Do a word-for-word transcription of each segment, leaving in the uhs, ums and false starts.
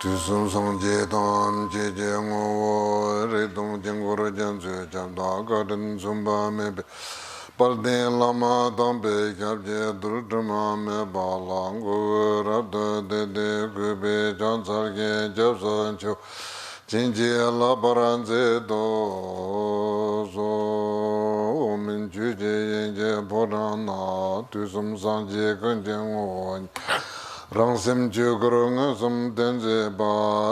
དུས་གསུམ་སངས་རྒྱས་ཐམས་ཅད་ཀྱི་ངོ་བོ། རིགས་དང་དཀྱིལ་འཁོར་རྒྱ་མཚོའི་ཁྱབ་བདག་བཀའ་དྲིན་མཚུངས་པ་མེད་པའི་དཔལ་ལྡན་བླ་མ་དམ་པའི་ཞབས་ཀྱི་རྡུལ་དྲི་མ་མེད་པ་ལ་མགོ་བོས་རབ་ཏུ་བཏུད་དེ་གུས་པས་ཕྱག་འཚལ་ཞིང་སྐྱབས་སུ་མཆིའོ། བྱིན་གྱིས་བརླབ་པར་མཛད་དུ་གསོལ། འོག་མིན་ཆོས་ཀྱི་དབྱིངས་ཀྱི་ཕོ་བྲང་ན། དུས་གསུམ་སངས་རྒྱས་ཀུན་གྱི་ངོ་བོ་ཉིད། རང་སེམས་ཆོས་སྐུར་མངོན་སུམ་སྟོན་མཛད་པ།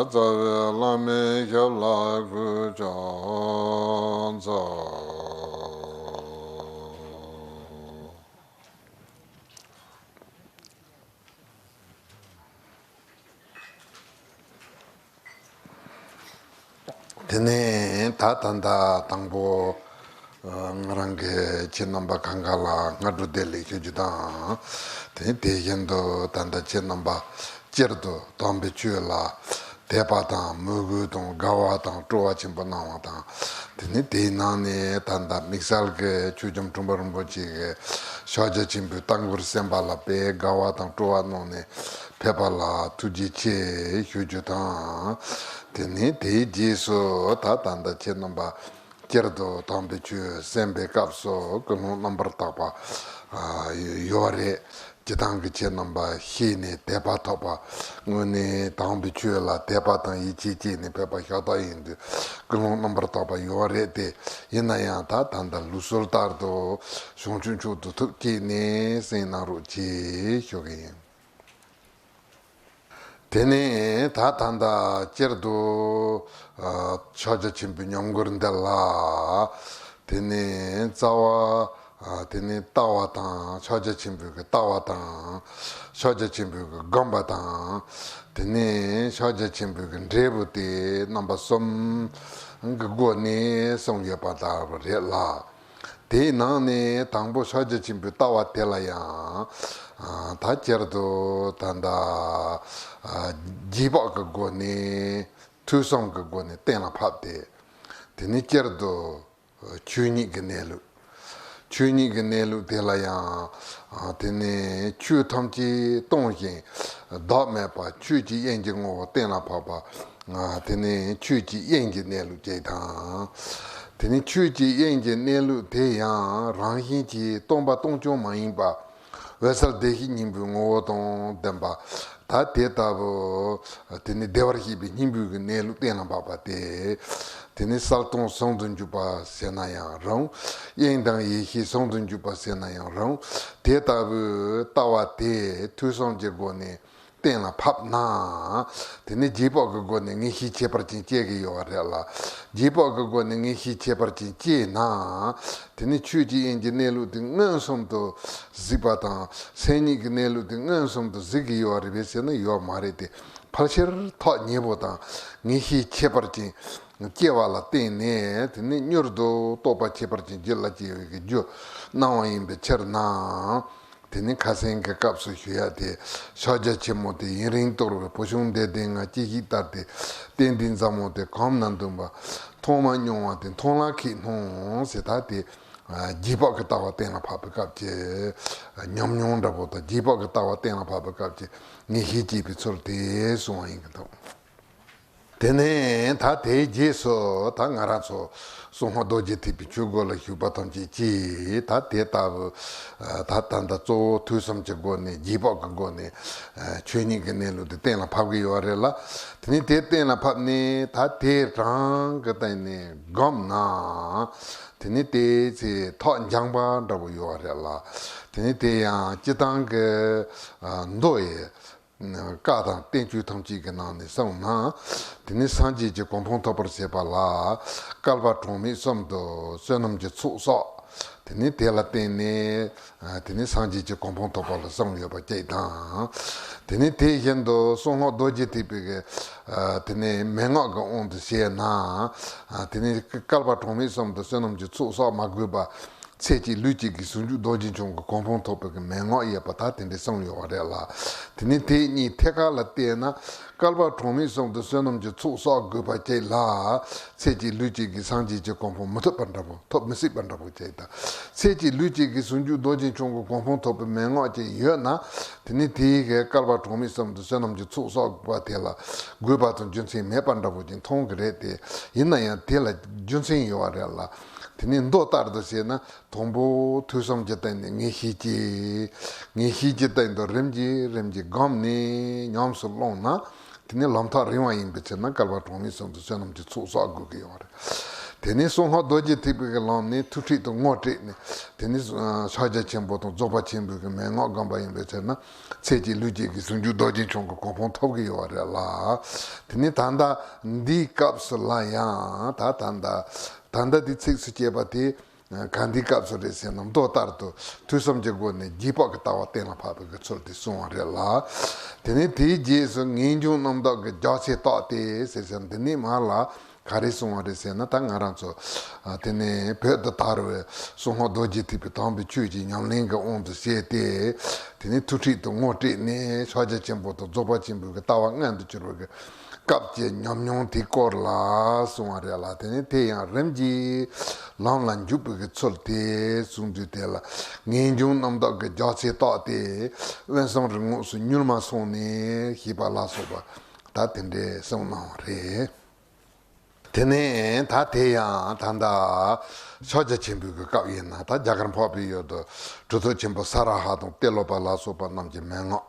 རྩ་བའི་བླ་མའི་ཞབས་ལ་གུས་ཕྱག་འཚལ། དེ་ནས་ད་ད་ལྟ་དང་པོ་ང་རང་གིས་ཁྱེད་རྣམ་པ་གང་ག་ལ་སྔ་དྲོ་བདེ་ལེགས་ཞུ་རྒྱུ་དང་། དེ་ནས་དེ་བཞིན་དུ་ད་ལྟ་ཁྱེད་རྣམ་པ་སྤྱིར་དུ་དམ་པའི་ཆོས་ལ་དད་པ་དང་མོས་གུས་དང་དགའ་བ་དང་སྤྲོ་བ་ཆེན་པོ་གནང་བ་དང་། དེ་ནས་དེའི་ནང་ནས་ད་ལྟ་དམིགས་བསལ་གྱི་ཆོས་རྒྱམ་དྲུང་པ་རིན་པོ་ཆེ་གིས་ཕྱག་རྒྱ་ཆེན་པོའི་ལྟ་མགུར་གསན་པ་ལ་དཔེ་དགའ་བ་དང་སྤྲོ་བ་གནང་ནས་ཕེབས་པ་ལ་ཐུགས་རྗེ་ཆེ་ཞུ་རྒྱུ་དང་། དེ་ནས་དེའི་རྗེས་སུ་ད་ད་ལྟ་ཁྱེད་རྣམ་པ་སྤྱིར་དུ་དམ་པའི་ཆོས་གསན་པའི་སྐབས་སུ་ཀུན་སློང་རྣམ་པར་དག་པ་ཡོད་རེད། སྤྱིར་བཏང་གི་ཁྱེད་རྣམ་པ་ཤེས་ནས་དད་པ་ཐོབ་པ། དངོས་གནས་དམ་པའི་ཆོས་ལ་དད་པ་དང་ཡིད་ཆེས་བསྐྱེད་ནས་ཕེབས་པ་ཤ་སྟག་ཡིན་དུས་ཀུན་སློང་རྣམ་པར་དག་པ་ཡོད་རེད་དེ། ཡིན་ན་ཡང་ད་ད་ལྟ་ལུགས་སྲོལ་ལྟར་དུ་བྱང་ཆུབ་མཆོག་ཏུ་ཐུགས་བསྐྱེད་ནས་གསན་གནང་རོགས་གྱིས་ཞུ་གི་ཡིན། དེ་ནས་ད་ད་ལྟ་སྤྱིར་དུ་ཕྱག་རྒྱ་ཆེན་པོའི་ཉམས་མགུར་འདི་ལ། དེ་ནས་རྩ་བ། དེ་ནས་ལྟ་བ་དང་ཕྱག་རྒྱ་ཆེན་པོའི་གི་ལྟ་བ་དང་། ཕྱག་རྒྱ་ཆེན་པོའི་གི་སྒོམ་པ་དང་། དེ་ནས་ཕྱག་རྒྱ་ཆེན་པོའི་གི་འབྲས་བུ་དེ་རྣམ་པ་གསུམ་གི་སྒོ་ནས་གསུངས་ཡོད་པ་ལྟ་བུ་རེད་ལ། དེའི་ནང་ནས་དང་པོ་ཕྱག་རྒྱ་ཆེན་པོའི་ལྟ་བ་དེ་ལ་ཡང་ད་སྤྱིར་དུ་ད་ལྟ་རྗེས་དཔག་གི་སྒོ་ནས་ཐོས་བསམ་གི་སྒོ་ནས་གཏན་ལ་ཕབ་སྟེ། དེ་ནས་སྤྱིར་དུ། ཆོས་ཉིད་ཀྱི་གནས་ལུགས། ཆོས་ཉིད་ཀྱི་གནས་ལུགས་དེ་ལ་ཡང་། དེ་ནས་ཆོས་ཐམས་ཅད་སྟོང་ཞིང་བདག་མེད་པ་ཆོས་ཀྱི་དབྱིངས་ཀྱི་ངོ་བོ་གཏན་ལ་ཕབ་པ། དེ་ནས་ཆོས་ཀྱི་དབྱིངས་ཀྱི་གནས་ལུགས་ཅིག་དང་། དེ་ནས་ཆོས་ཀྱི་དབྱིངས་ཀྱི་གནས་ལུགས་དེ་ཡང་རང་བཞིན་གྱིས་སྟོང་པ་སྟོང་རྐྱང་མ་ཡིན་པ། འོད་གསལ་བདེ་གཤེགས་སྙིང་པོའི་ངོ་བོ་དང་ལྡན་པ། ད་དེ་ལྟ་བུ། དེ་ནི་བདེ་བར་གཤེགས་པའི་སྙིང་པོའི་གི་གནས་ལུགས་གཏན་ལ་ཕབ་པ་སྟེ། དེ་ནི་གསལ་སྟོང་ཟུང་དུ་འཇུག་པ་ཟེར་ན་ཡང་རུང་། དབྱིངས་དང་ཡེ་ཤེས་ཟུང་དུ་འཇུག་པ་ཟེར་ན་ཡང་རུང་། དེ་ལྟ་བུའི་ལྟ་བ་དེ་ཐོས་བསམ་གྱི་སྒོ་ནས་གཏན་ལ་ཕབ་ན། དེ་ནི་རྗེས་དཔག་གི་སྒོ་ནས་ངེས་ཤེས་ཁྱད་པར་ཅན་སྐྱེ་གི་ཡོད་པ་རེད་ལ། རྗེས་དཔག་གི་སྒོ་ནས་ངེས་ཤེས་ཁྱད་པར་ཅན་སྐྱེས་ན། དེ་ནི་ཆོས་ཀྱི་དབྱིངས་ཀྱི་གནས་ལུགས་དེ་མངོན་སུམ་དུ་གཟིགས་པ་དང་། སེམས་ཉིད་ཀྱི་གནས་ལུགས་དེ་མངོན་སུམ་དུ་གཟིགས་ཀྱི་ཡོད་རེད་པས་ཟེར་ན་ཡོད་མ་རེད་དེ། ཕལ་ཆེར་ཐག་ཉེ་པོ་དང་ངེས་ཤེས་ཁྱད་པར་ཅན་སྐྱེ་བ་ལ་བརྟེན་ནས་དེ་ནི་མྱུར་དུ་རྟོགས་པ་ཁྱད་པར་ཅན་རྒྱུད་ལ་སྐྱེ་བའི་གི་རྒྱུ་སྣང་བ་ཡིན་པའི་ཕྱིར་ན། དེ་ནི་ཁ་སང་གི་སྐབས་སུ་ཞུ་ཡ་དེ། ཕྱག་རྒྱ་ཆེན་མོ་དེ་ཡུན་རིང་དོར་བའི་བུ་ཆུང་འདས་དེ་ང་ཅི་ཞིག་ལྟར་ཏེ། རྟེན་འབྲེལ་མཛའ་མོ་དེ་གོམས་ན་འདུན་པ། མཐོང་མ་མྱོང་བ་དེ་མཐོང་ལ་ཁད་སྣང་ཟེར་ད་དེ། རྗེས་དཔག་གི་ལྟ་བ་གཏན་ལ་ཕབ་པའི་སྐབས་ཀྱི་ཉམས་མྱོང་འདྲ་པོ་དང་རྗེས་དཔག་གི་ལྟ་བ་གཏན་ལ་ཕབ་པའི་སྐབས་ཀྱི་ངེས་ཤེས་སྐྱེས་པའི་ཚུལ་དེ་གསུངས་པ་ཡིན་གྱི་འདུག་དེ་ནས་ད་དེའི་རྗེས་སུ་ད་ང་རང་ཚོ་གསང་སྔགས་རྡོ་རྗེ་ཐེག་པའི་ཆོས་སྒོ་ལ་ཞུགས་པ་ཐམས་ཅད་ཀྱིས་ད་དེ་ལྟ་བུ་ད་ད་ལྟ་གཙོ་བོ་ཐོས་བསམ་གྱི་སྒོ་ནས་རྗེས་དཔག་གི་སྒོ་ནས་ཆོས་ཉིད་ཀྱི་གནས་ལུགས་དེ་གཏན་ལ་ཕབ་ཀྱི་ཡོད་རེད་ལ། དེ་ནས་དེ་གཏན་ལ་ཕབ་ནས་ད་དེ་རང་གི་སྟེང་ནས་བསྒོམས་ན། དེ་ནི་དེའི་ཚེ་ཐག་འགྱངས་པ་འདྲ་པོ་ཡོད་པ་རེད་ལ། དེ་ནི་དེ་ཡང་སྤྱིར་བཏང་གི་མདོ་ཡི་བཀའ་དང་བསྟན་བཅོས་ཐམས་ཅད་ཀྱི་ནང་ནས་གསུངས་ན། དེ་ནི་སངས་རྒྱས་ཀྱི་གོ་འཕང་ཐོབ་པར་བྱེད་པ་ལ་བསྐལ་པ་གྲངས་མེད་གསུམ་དུ་བསོད་ནམས་ཀྱི་ཚོགས་བསགས། དེ་ནི་དེ་ལ་བརྟེན་ནས། དེ་ནི་སངས་རྒྱས་ཀྱི་གོ་འཕང་ཐོབ་པ་ལ་གསུངས་ཡོད་པ་གཅིག་དང་། དེ་ནི་དེ་བཞིན་དུ་གསང་སྔགས་རྡོ་རྗེ་ཐེག་པའི་གི། དེ་ནི་མན་ངག་གི་དབང་དུ་བྱས་ན། དེ་ནི་བསྐལ་པ་གྲངས་མེད་གསུམ་དུ་བསོད་ནམས་ཀྱི་ཚོགས་བསགས་མ་དགོས་པ། ཚེ་གཅིག་ལུས་གཅིག་གིས་ཟུང་འཇུག་རྡོ་རྗེ་འཆང་གི་གོ་འཕང་ཐོབ་པའི་གི་མན་ངག་ཡོད་པ་ད་དེ་འདྲའི་གསུངས་ཡོད་པ་རེད་ལ། དེ་ནས་དེ་གཉིས་ཐད་ཀར་ལ་བལྟས་ན། བསྐལ་པ་གྲངས་མེད་གསུམ་དུ་བསོད་ནམས་ཀྱི་ཚོགས་བསགས་དགོས་པ་ཅིག་ལ། ཚེ་གཅིག་ལུས་གཅིག་གིས་སངས་རྒྱས་ཀྱི་གོ་འཕང་མི་ཐོབ་པ་འདྲ་པོ་ཐོབ་མི་སྲིད་པ་འདྲ་པོ་ཅིག་དང་། ཚེ་གཅིག་ལུས་གཅིག་གིས་ཟུང་འཇུག་རྡོ་རྗེ་འཆང་གི་གོ་འཕང་ཐོབ་པའི་མན་ངག་ཅིག་ཡོད་ན། དེ་ནས་དེའི་གི་བསྐལ་པ་གྲངས་མེད་གསུམ་དུ་བསོད་ནམས་ཀྱི་ཚོགས་བསགས་པ་དེ་ལ་དགོས་པ་དང་རྒྱུ་མཚན་མེད་པ་འདྲ་པོ་ཅིག་མཐོང་གི་རེད་དེ། ཡིན་ན་ཡང་དེ་ལ་རྒྱུ་མཚན་ཡོད་པ་རེད་ལ། དེ་ནས་མདོ་ལྟར་དུ་བྱས་ན། དང་པོ་ཐོས་བསམ་གྱི་སྟེང་ནས་ངེས་ཤེས་སྐྱེ། ངེས་ཤེས་ཀྱི་སྟེང་དུ་རིམ་གྱིས་རིམ་གྱིས་བསྒོམས་ནས་ཉམས་སུ་བླངས་ན། དེ་ནས་ལམ་ཐག་རིང་བ་ཡིན་པའི་ཕྱིར་ན་བསྐལ་པ་གྲངས་མེད་གསུམ་དུ་བསོད་ནམས་ཀྱི་ཚོགས་བསགས་དགོས་ཀྱི་ཡོད་རེད། དེ་ནས་གསང་སྔགས་རྡོ་རྗེ་ཐེག་པའི་གི་ལམ་ནས་ཐུགས་ཁྲིད་དུ་ངོ་སྤྲད་ནས། དེ་ནས་ཕྱག་རྒྱ་ཆེན་པོ་དང་རྫོགས་པ་ཆེན་པོའི་གི་མན་ངག་བསྒོམས་པ་ཡིན་པའི་ཕྱིར་ན། ཚེ་གཅིག་ལུས་གཅིག་གིས་ཟུང་འཇུག་རྡོ་རྗེ་འཆང་གི་གོ་འཕང་ཐོབ་ཀྱི་ཡོད་རེད་ལ། དེ་ནས་ད་ལྟ་འདིའི་སྐབས་སུ་ལ་ཡང་ད་ད་ལྟ་ད་ལྟ་འདི་ཚིགས་སུ་བཅད་པ་དེ། གང་འདི་སྐབས་སུ་རེད་ཟེར་ན། མདོ་ལྟར་དུ་ཐོས་བསམ་གྱི་སྒོ་ནས་རྗེས་དཔག་གི་ལྟ་བ་གཏན་ལ་ཕབ་པའི་གི་ཚུལ་དེ་གསུངས་པ་རེད་ལ། དེ་ནས་དེའི་རྗེས་སུ་ངེས་འབྱུང་རྣམ་དག་གི་རྒྱ་ཚད་བརྟགས་ཏེ་ཟེར་ཟེར། འདི་ནས་མར་ལ་ག་རེ་གསུངས་པ་རེད་ཟེར་ན། ད་ང་རང་ཚོ་དེ་ནས་བོད་དུ་དར་བའི་གསང་སྔགས་རྡོ་རྗེ་ཐེག་པའི་དམ་པའི་ཆོས་ཀྱི་ཉམས་ལེན་གྱི་དབང་དུ་བྱས་ཏེ། དེ་ནས་ཐུགས་ཁྲིད་དུ་ངོ་སྤྲད་ནས་ཕྱག་རྒྱ་ཆེན་པོ་དང་རྫོགས་པ་ཆེན་པོའི་གི་ལྟ་བ་མངོན་དུ་གྱུར་པའི་གི་སྐབས་ཀྱི་ཉམས་མྱོང་དེའི་སྐོར་ལ་གསུངས་པ་རེད་ལ། དེ་ནས་དེ་ཡང་རིམ་གྱིས་ལམ་ལ་འཇུག་པའི་གི་ཚུལ་དེ་གསུང་དུས་དེ་ལ་ངེས་འབྱུང་རྣམ་དག་གི་རྒྱ་ཚད་བརྟགས་ཏེ། དབེན་གསུམ་རིག་ངོགས་སུ་མྱུར་མ་སོང་ནས་ཞེས་པ་ལ་སོགས་པ་ད་དེ་འདྲའི་གསུངས་གནང་བ་རེད། དེ་ནས་ད་དེ་ཡང་ད་ལྟ་ཕྱག་རྒྱ་ཆེན་པོའི་གི་སྐབས་ཡིན་ན། ད་རྒྱ་གར་འཕགས་པའི་ཡུལ་དུ་གྲུབ་ཐོབ་ཆེན་པོ་ས་ར་ཧ་དང་ཏེ་ལོ་པ་ལ་སོགས་པ་རྣམས་ཀྱི་མན་ངག་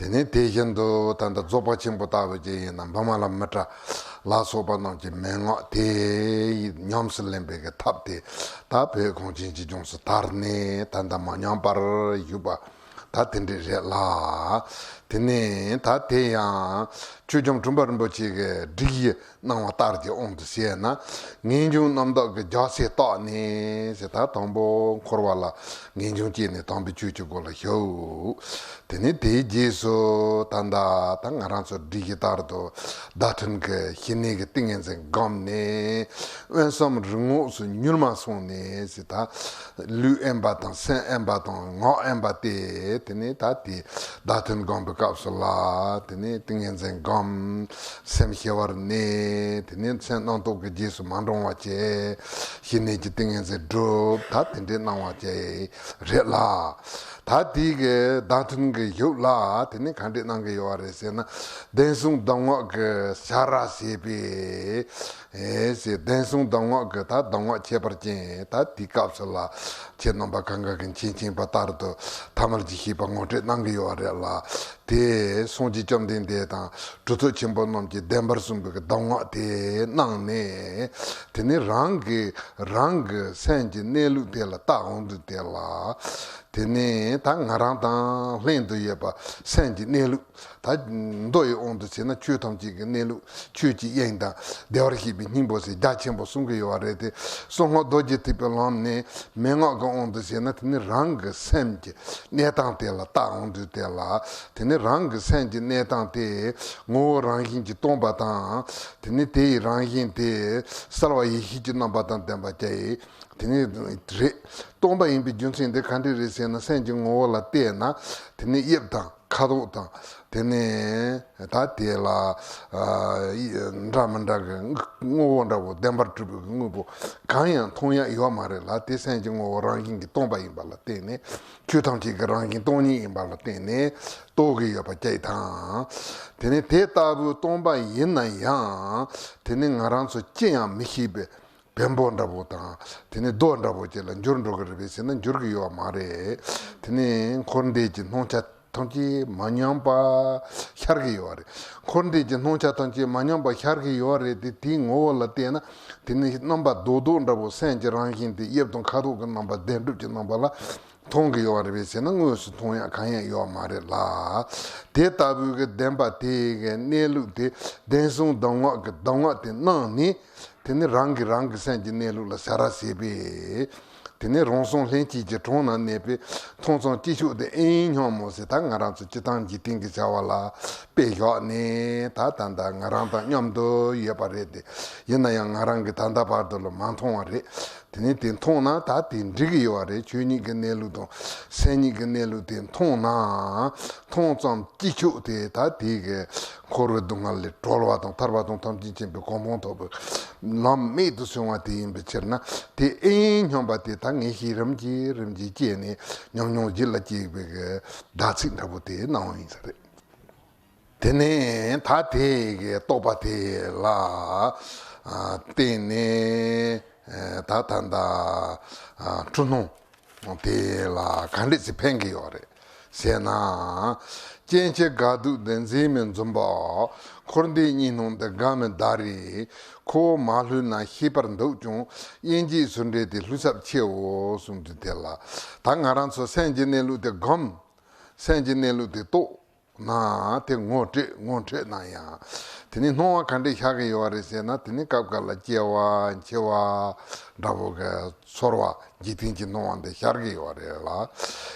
དེ་ནས་དེ་བཞིན་དུ་ད་ལྟ་རྫོགས་པ་ཆེན་པོ་ལྟ་བུ་ཅིག་ཡིན་ན་བི་མ་ལ་མི་ཏྲ་ལ་སོགས་པ་རྣམས་ཀྱི་མན་ངག་དེ་ཉམས་སུ་ལེན་པའི་གི་ཐབས་དེ་ད་བོད་གངས་ཅན་གྱི་ལྗོངས་སུ་དར་ནས་ད་ལྟ་མ་ཉམས་པར་བཞུགས་པ་ད་དེ་འདྲ་རེད་ལ། དེ་ནས་ད་དེ་ཡང་ཆོས་རྒྱམ་གྲུབ་པ་རིན་པོ་ཆེ་གི་སྒྲིག་གཞི་གནང་བ་ལྟར་གྱི་དབང་དུ་བྱས་ན། ངེས་འབྱུང་རྣམ་དག་གི་རྒྱ་ཚད་བརྟགས་ནས་ཟེར། ད་དང་པོ་འཁོར་བ་ལ་ངེས་འབྱུང་སྐྱེས་ནས་དམ་པའི་ཆོས་ཀྱི་སྒོ་ལ་ཞུགས། དེ་ནས་དེའི་རྗེས་སུ་ད་ལྟ་ད་ང་རང་ཚོ་སྒྲིག་གཞི་ལྟར་དུ་བརྡ་དོན་གྱི་ཞི་གནས་ཀྱི་ཏིང་ངེ་འཛིན་བསྒོམས་ནས། དབེན་གསུམ་རིག་ངོགས་སུ་མྱུར་མ་སོང་ནས་ཟེར། ད་ལུས་དབེན་པ་དང་སེམས་དབེན་པ་དང་ངག་དབེན་པ་སྟེ། དེ་ནས་ད་དེ་བརྡ་དོན་བསྒོམ་པའི་སྐབས་སུ་ལ། དེ་ནས་ཏིང་ངེ་འཛིན་བསྒོམ། སེམས་ཞི་བར་གནས། དེ་ནས་སེམས་རྣམ་རྟོག་གི་རྗེས་སུ་མ་འབྲང་བ་བྱས། ཞི་གནས་ཀྱི་ཏིང་ངེ་འཛིན་བསྒྲུབ། ད་དེ་འདྲའི་གནང་བ་བཅས་རེད་ལ། ད་དེའི་གི་བརྡ་དོན་གྱི་གཞུག་ལ་དེ་ནས་ག་འདྲས་གནང་གི་ཡོད་པ་རེད་ཟེར་ན། བདེན་གསུམ་གདམས་ངག་གི་བྱ་ར་བྱེད་པའི། ཨེ་ཟེར། བདེན་གསུམ་གདམས་ངག་གི་ད་གདམས་ངག་ཁྱད་པར་ཅན་ད་དེའི་སྐབས་སུ་ལ་ཁྱེད་རྣམ་པ་གང་ག་གི་མཁྱེན་མཁྱེན་པ་ལྟར་དུ་ཐ་མལ་གྱི་ཤེས་པ་ངོ་སྤྲོད་གནང་གི་ཡོད་པ་རེད་ལ། དེ་སངས་རྒྱས་བཅོམ་ལྡན་འདས་དང་གྲུབ་ཐོབ་ཆེན་པོ་རྣམས་ཀྱིས་བདེན་པར་གསུངས་པའི་གདམས་ངག་དེ་གནང་ནས། དེ་ནས་རང་གི་རང་གི་སེམས་ཀྱི་གནས་ལུགས་དེ་ལ་བལྟ་འོང་དུས་དེ་ལ། དེ་ནས་ད་ང་རང་དང་ལྷན་དུ་ཡོད་པ་སེམས་ཀྱི་གནས་ལུགས། ད་མདོ་ཡི་དབང་དུ་བྱས་ན་ཆོས་ཐམས་ཅད་ཀྱི་གནས་ལུགས། ཆོས་ཀྱི་དབྱིངས་དང་བདེ་བར་གཤེགས་པའི་སྙིང་པོ་ཟེར་རྒྱ་ཆེན་པོ་གསུང་གི་ཡོད་པ་རེད་དེ། གསང་སྔགས་རྡོ་རྗེ་ཐེག་པའི་ལམ་ནས་མན་ངག་གི་དབང་དུ་བྱས་ན། དེ་ནི་རང་གི་སེམས་ཀྱི་གནས་སྟངས་དེ་ལ་བལྟ་འོང་དུས་དེ་ལ། དེ་ནི་རང་གི་སེམས་ཀྱི་གནས་སྟངས་དེ་ངོ་བོ་རང་བཞིན་གྱིས་སྟོང་པ་དང་། དེ་ནི་དེ་ཡི་རང་བཞིན་དེ་གསལ་བ་ཡེ་ཤེས་ཀྱི་རྣམ་པ་དང་ལྡན་པ་བཅས་དེ་ནི་རེད། སྟོང་པ་ཡིན་པའི་རྒྱུ་མཚན་དེ་ག་འདྲས་རེད་ཟེར་ན། སེམས་ཀྱི་ངོ་བོ་ལ་བལྟས་ན་དེ་ནི་དབྱིབས་དང་ཁ་དོག་དང་། དེ་ནི་ད་དེ་ལ་ཨ་འདྲ་མི་འདྲ་གི་དངོས་པོ་འདྲ་པོ་བདེན་པར་གྲུབ་པའི་དངོས་པོ་གང་ཡང་མཐོང་ཡག་ཡོད་མ་རེད་ལ། དེ་སེམས་ཀྱི་ངོ་བོ་རང་བཞིན་གྱིས་སྟོང་པ་ཡིན་པ་ལ་བརྟེན་ནས། ཆོས་ཐམས་ཅད་ཀྱི་རང་བཞིན་སྟོང་ཉིད་ཡིན་པ་ལ་བརྟེན་ནས་རྟོགས་ཀྱི་ཡོད་པ་བཅས་དང་། དེ་ནི་དེ་ལྟ་བུའི་སྟོང་པ་ཡིན་ན་ཡང་། དེ་ནི་ང་རང་ཚོ་ཅི་ཡང་མི་ཤེས་པའི་བེམ་པོ་འདྲ་པོ་དང་། དེ་ནི་རྡོ་འདྲ་པོ་ཅིག་ལ་འགྱུར་འགྲོ་གི་རེད་པས་ཟེར་ན། འགྱུར་གི་ཡོད་པ་མ་རེད། དེ་ནི་འཁོར་འདས་ཀྱི་སྣང་ཆ་ཐམས་ཅད་མ་ཉམས་པ་ཤར་གི་ཡོད་པ་རེད། འཁོར་འདས་ཀྱི་སྣང་ཆ་ཐམས་ཅད་མ་ཉམས་པ་ཤར་གི་ཡོད་པ་རེད་དེ། དེའི་ངོ་བོ་ལ་བལྟས་ན་དེ་ནི་རྣམ་པ་རྡོག་རྡོག་འདྲ་པོ། སེམས་ཀྱི་རང་བཞིན་དེ་དབྱིབས་དང་ཁ་དོག་གི་རྣམ་པ། བདེན་གྲུབ་ཀྱི་རྣམ་པ་ལ་མཐོང་གི་ཡོད་པ་རེད་པས་ཟེར་ན། དངོས་སུ་མཐོང་ཡག་གང་ཡང་ཡོད་པ་མ་རེད་ལ། དེ་ལྟ་བུའི་གི་བདེན་པ་དེ་གི་གནས་ལུགས་དེ་བདེན་གསུམ་གདམས་ངག་གི་གདམས་ངག་དེ་གནང་ནས། དེ་ནི་རང་གིས་རང་གི་སེམས་ཀྱི་གནས་ལུགས་ལ་བྱ་ར་བྱེད་པས། དེ་ནི་རང་སངས་ལྷན་སྐྱེས་ཀྱི་གྲོང་ན་གནས་པའི་མཐོང་ཙམ་སྐྱེས་མཆོག་དེ་ཨེ་ཡིན་སྙམ་མོ་ཟེར། ད་ང་རང་ཚོ་སྤྱིར་བཏང་འཇིག་རྟེན་གྱི་བྱ་བ་ལ་དཔེ་བཞག་ནས། ད་ད་ལྟ་ང་རང་དང་མཉམ་དུ་ཡོད་པ་རེད་དེ། ཡིན་ན་ཡང་ང་རང་གིས་ད་ལྟ་བར་དུ་ལ་མ་མཐོང་བ་རེད། དེ་ནས་དེ་མཐོང་ན་ད་དེ་འགྲིག་གི་ཡོད་རེད། ཆོས་ཉིད་ཀྱི་གནས་ལུགས་དང་སེམས་ཉིད་ཀྱི་གནས་ལུགས་དེ་མཐོང་ན། མཐོང་ཙམ་གྱི་ཆོག་དེ་ད་དེ་གི་འཁོར་བའི་སྡུག་བསྔལ་ལས་གྲོལ་བ་དང་ཐར་པ་དང་ཐམས་ཅད་མཁྱེན་པའི་གོ་འཕང་ཐོབ་པའི་ལམ་མེད་དུ་སོང་བ་དེ་ཡིན་པའི་ཕྱིར་ན། དེ་ཨེ་སྙམ་པ་དེ་ད་ངེས་ཤེས་རིམ་གྱིས་རིམ་གྱིས་སྐྱེས་ནས་ཉམས་མྱོང་རྒྱུད་ལ་སྐྱེས་པའི་གི་བརྡ་ཚིག་འདྲ་པོ་དེ་གནང་བ་ཡིན་ས་རེད། དེ་ནས་ད་དེ་གི་རྟོག་པ་དེ་ལ་ཨ་བརྟེན་ནས་ཨ་ད་ད་ད་ཨ་འཁྲུལ་སྣང་དེ་ལ་ག་འདྲས་སེ་ཕན་གི་ཡོད་རེད་ཟེར་ན། སྐྱེ་འཆི་དགག་སྡུག་འདི་འཛིན་མི་འཛུམ་པ། འཁོར་འདས་གཉིས་སྣང་འདི་དགག་མི་གདའ་རེ། ཁོ་བོ་མ་བསླུས་ན་ཤེས་པར་འདོད་ཀྱང་། དབྱེ་འབྱེད་ཚུལ་འབྲས་དེ་བསླུ་ཚབས་ཆེའོ་གསུངས་དུས་དེ་ལ། ད་ང་རང་ཚོ་སེམས་ཀྱི་གནས་ལུགས་དེ་སྒོམ། སེམས་ཀྱི་གནས་ལུགས་དེ་རྟོགས། ན་དེ་ངོ་སྤྲོད་ངོ་འཕྲོད་ན་ཡང་། དེ་ནི་སྣང་བ་ག་འདྲས་ཤར་གི་ཡོད་རེད་ཟེར་ན། དེ་ནི་སྐབས་འགའ་ལ་སྐྱེ་བ་འཆི་བ་འདྲ་པོ་གི་ཚོར་བ་འཇིག་རྟེན་གྱི་སྣང་བ་འདི་ཤར་གི་ཡོད་རེད་ལ།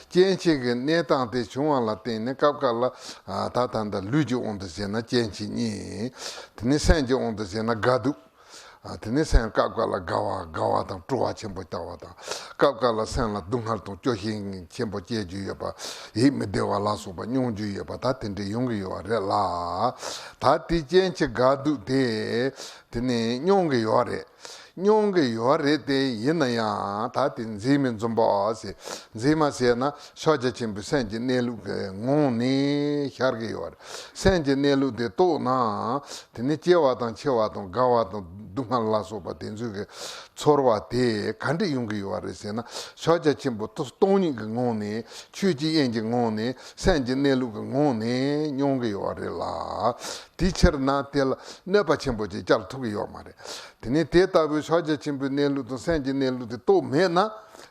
སྐྱེ་འཆི་གི་གནས་སྟངས་དེ་བྱུང་བ་ལ་བརྟེན་ནས་སྐབས་འགའ་ལ་ཨ་ད་ད་ལྟ་ལུས་ཀྱི་དབང་དུ་བྱས་ན་སྐྱེ་འཆི་གཉིས། དེ་ནི་སེམས་ཀྱི་དབང་དུ་བྱས་ན་དགའ་སྡུག་ཨ་དེ་ནས་སེམས་སྐབས་འགའ་ལ་དགའ་བ་དགའ་བ་དང་སྤྲོ་བ་ཆེན་པོ་སྐྱེ་བ་དང་། སྐབས་འགའ་ལ་སེམས་ལ་སྡུག་བསྔལ་དང་སྐྱོ་ཤས་ཆེན་པོ་སྐྱེ་རྒྱུ་ཡོད་པ། ཡིད་མི་བདེ་བ་ལ་སོགས་པ་མྱོང་རྒྱུ་ཡོད་པ། ད་དེ་འདྲ་ཡོང་གི་ཡོད་རེད་ལ། ད་དེ་སྐྱེ་འཆི་དགག་སྡུག་དེ་དེ་ནས་མྱོང་གི་ཡོད་རེད། མྱོང་གི་ཡོད་རེད་དེ། ཡིན་ན་ཡང་ད་དེ་འཛིན་མི་འཛུམ་པ་ཟེར། འཛིན་མ་ཟེར་ན་ཕྱག་རྒྱ་ཆེན་པོའི་སེམས་ཀྱི་གནས་ལུགས་ཀྱི་ངང་ནས་ཤར་གི་ཡོད་རེད། སེམས་ཀྱི་གནས་ལུགས་དེ་རྟོགས་ན། དེ་ནས་སྐྱེ་བ་དང་འཆི་བ་དང་རྒ་བ་དང་སྡུག་བསྔལ་ལ་སོགས་པ་དེ་ཚོའི་གི་ཚོར་བ་དེ་ག་འདྲས་ཡོང་གི་ཡོད་རེད་ཟེར་ན། ཕྱག་རྒྱ་ཆེན་པོ་སྟོང་ཉིད་ཀྱི་ངང་ནས་ཆོས་ཀྱི་དབྱིངས་ཀྱི་ངང་ནས་སེམས་ཀྱི་གནས་ལུགས་ཀྱི་ངང་ནས་མྱོང་གི་ཡོད་རེད་ལ། དེའི་ཕྱིར་ན་དེ་ལ་གནོད་པ་ཆེན་པོ་ཅིག་བསྐྱལ་ཐུབ་ཀྱི་ཡོད་མ་རེད། དེ་ནས་དེ་ལྟ་བུའི་ཕྱག་རྒྱ་ཆེན་པོའི་གནས་ལུགས་དང་སེམས་ཀྱི་གནས་ལུགས་དེ་རྟོགས་མེད་ན།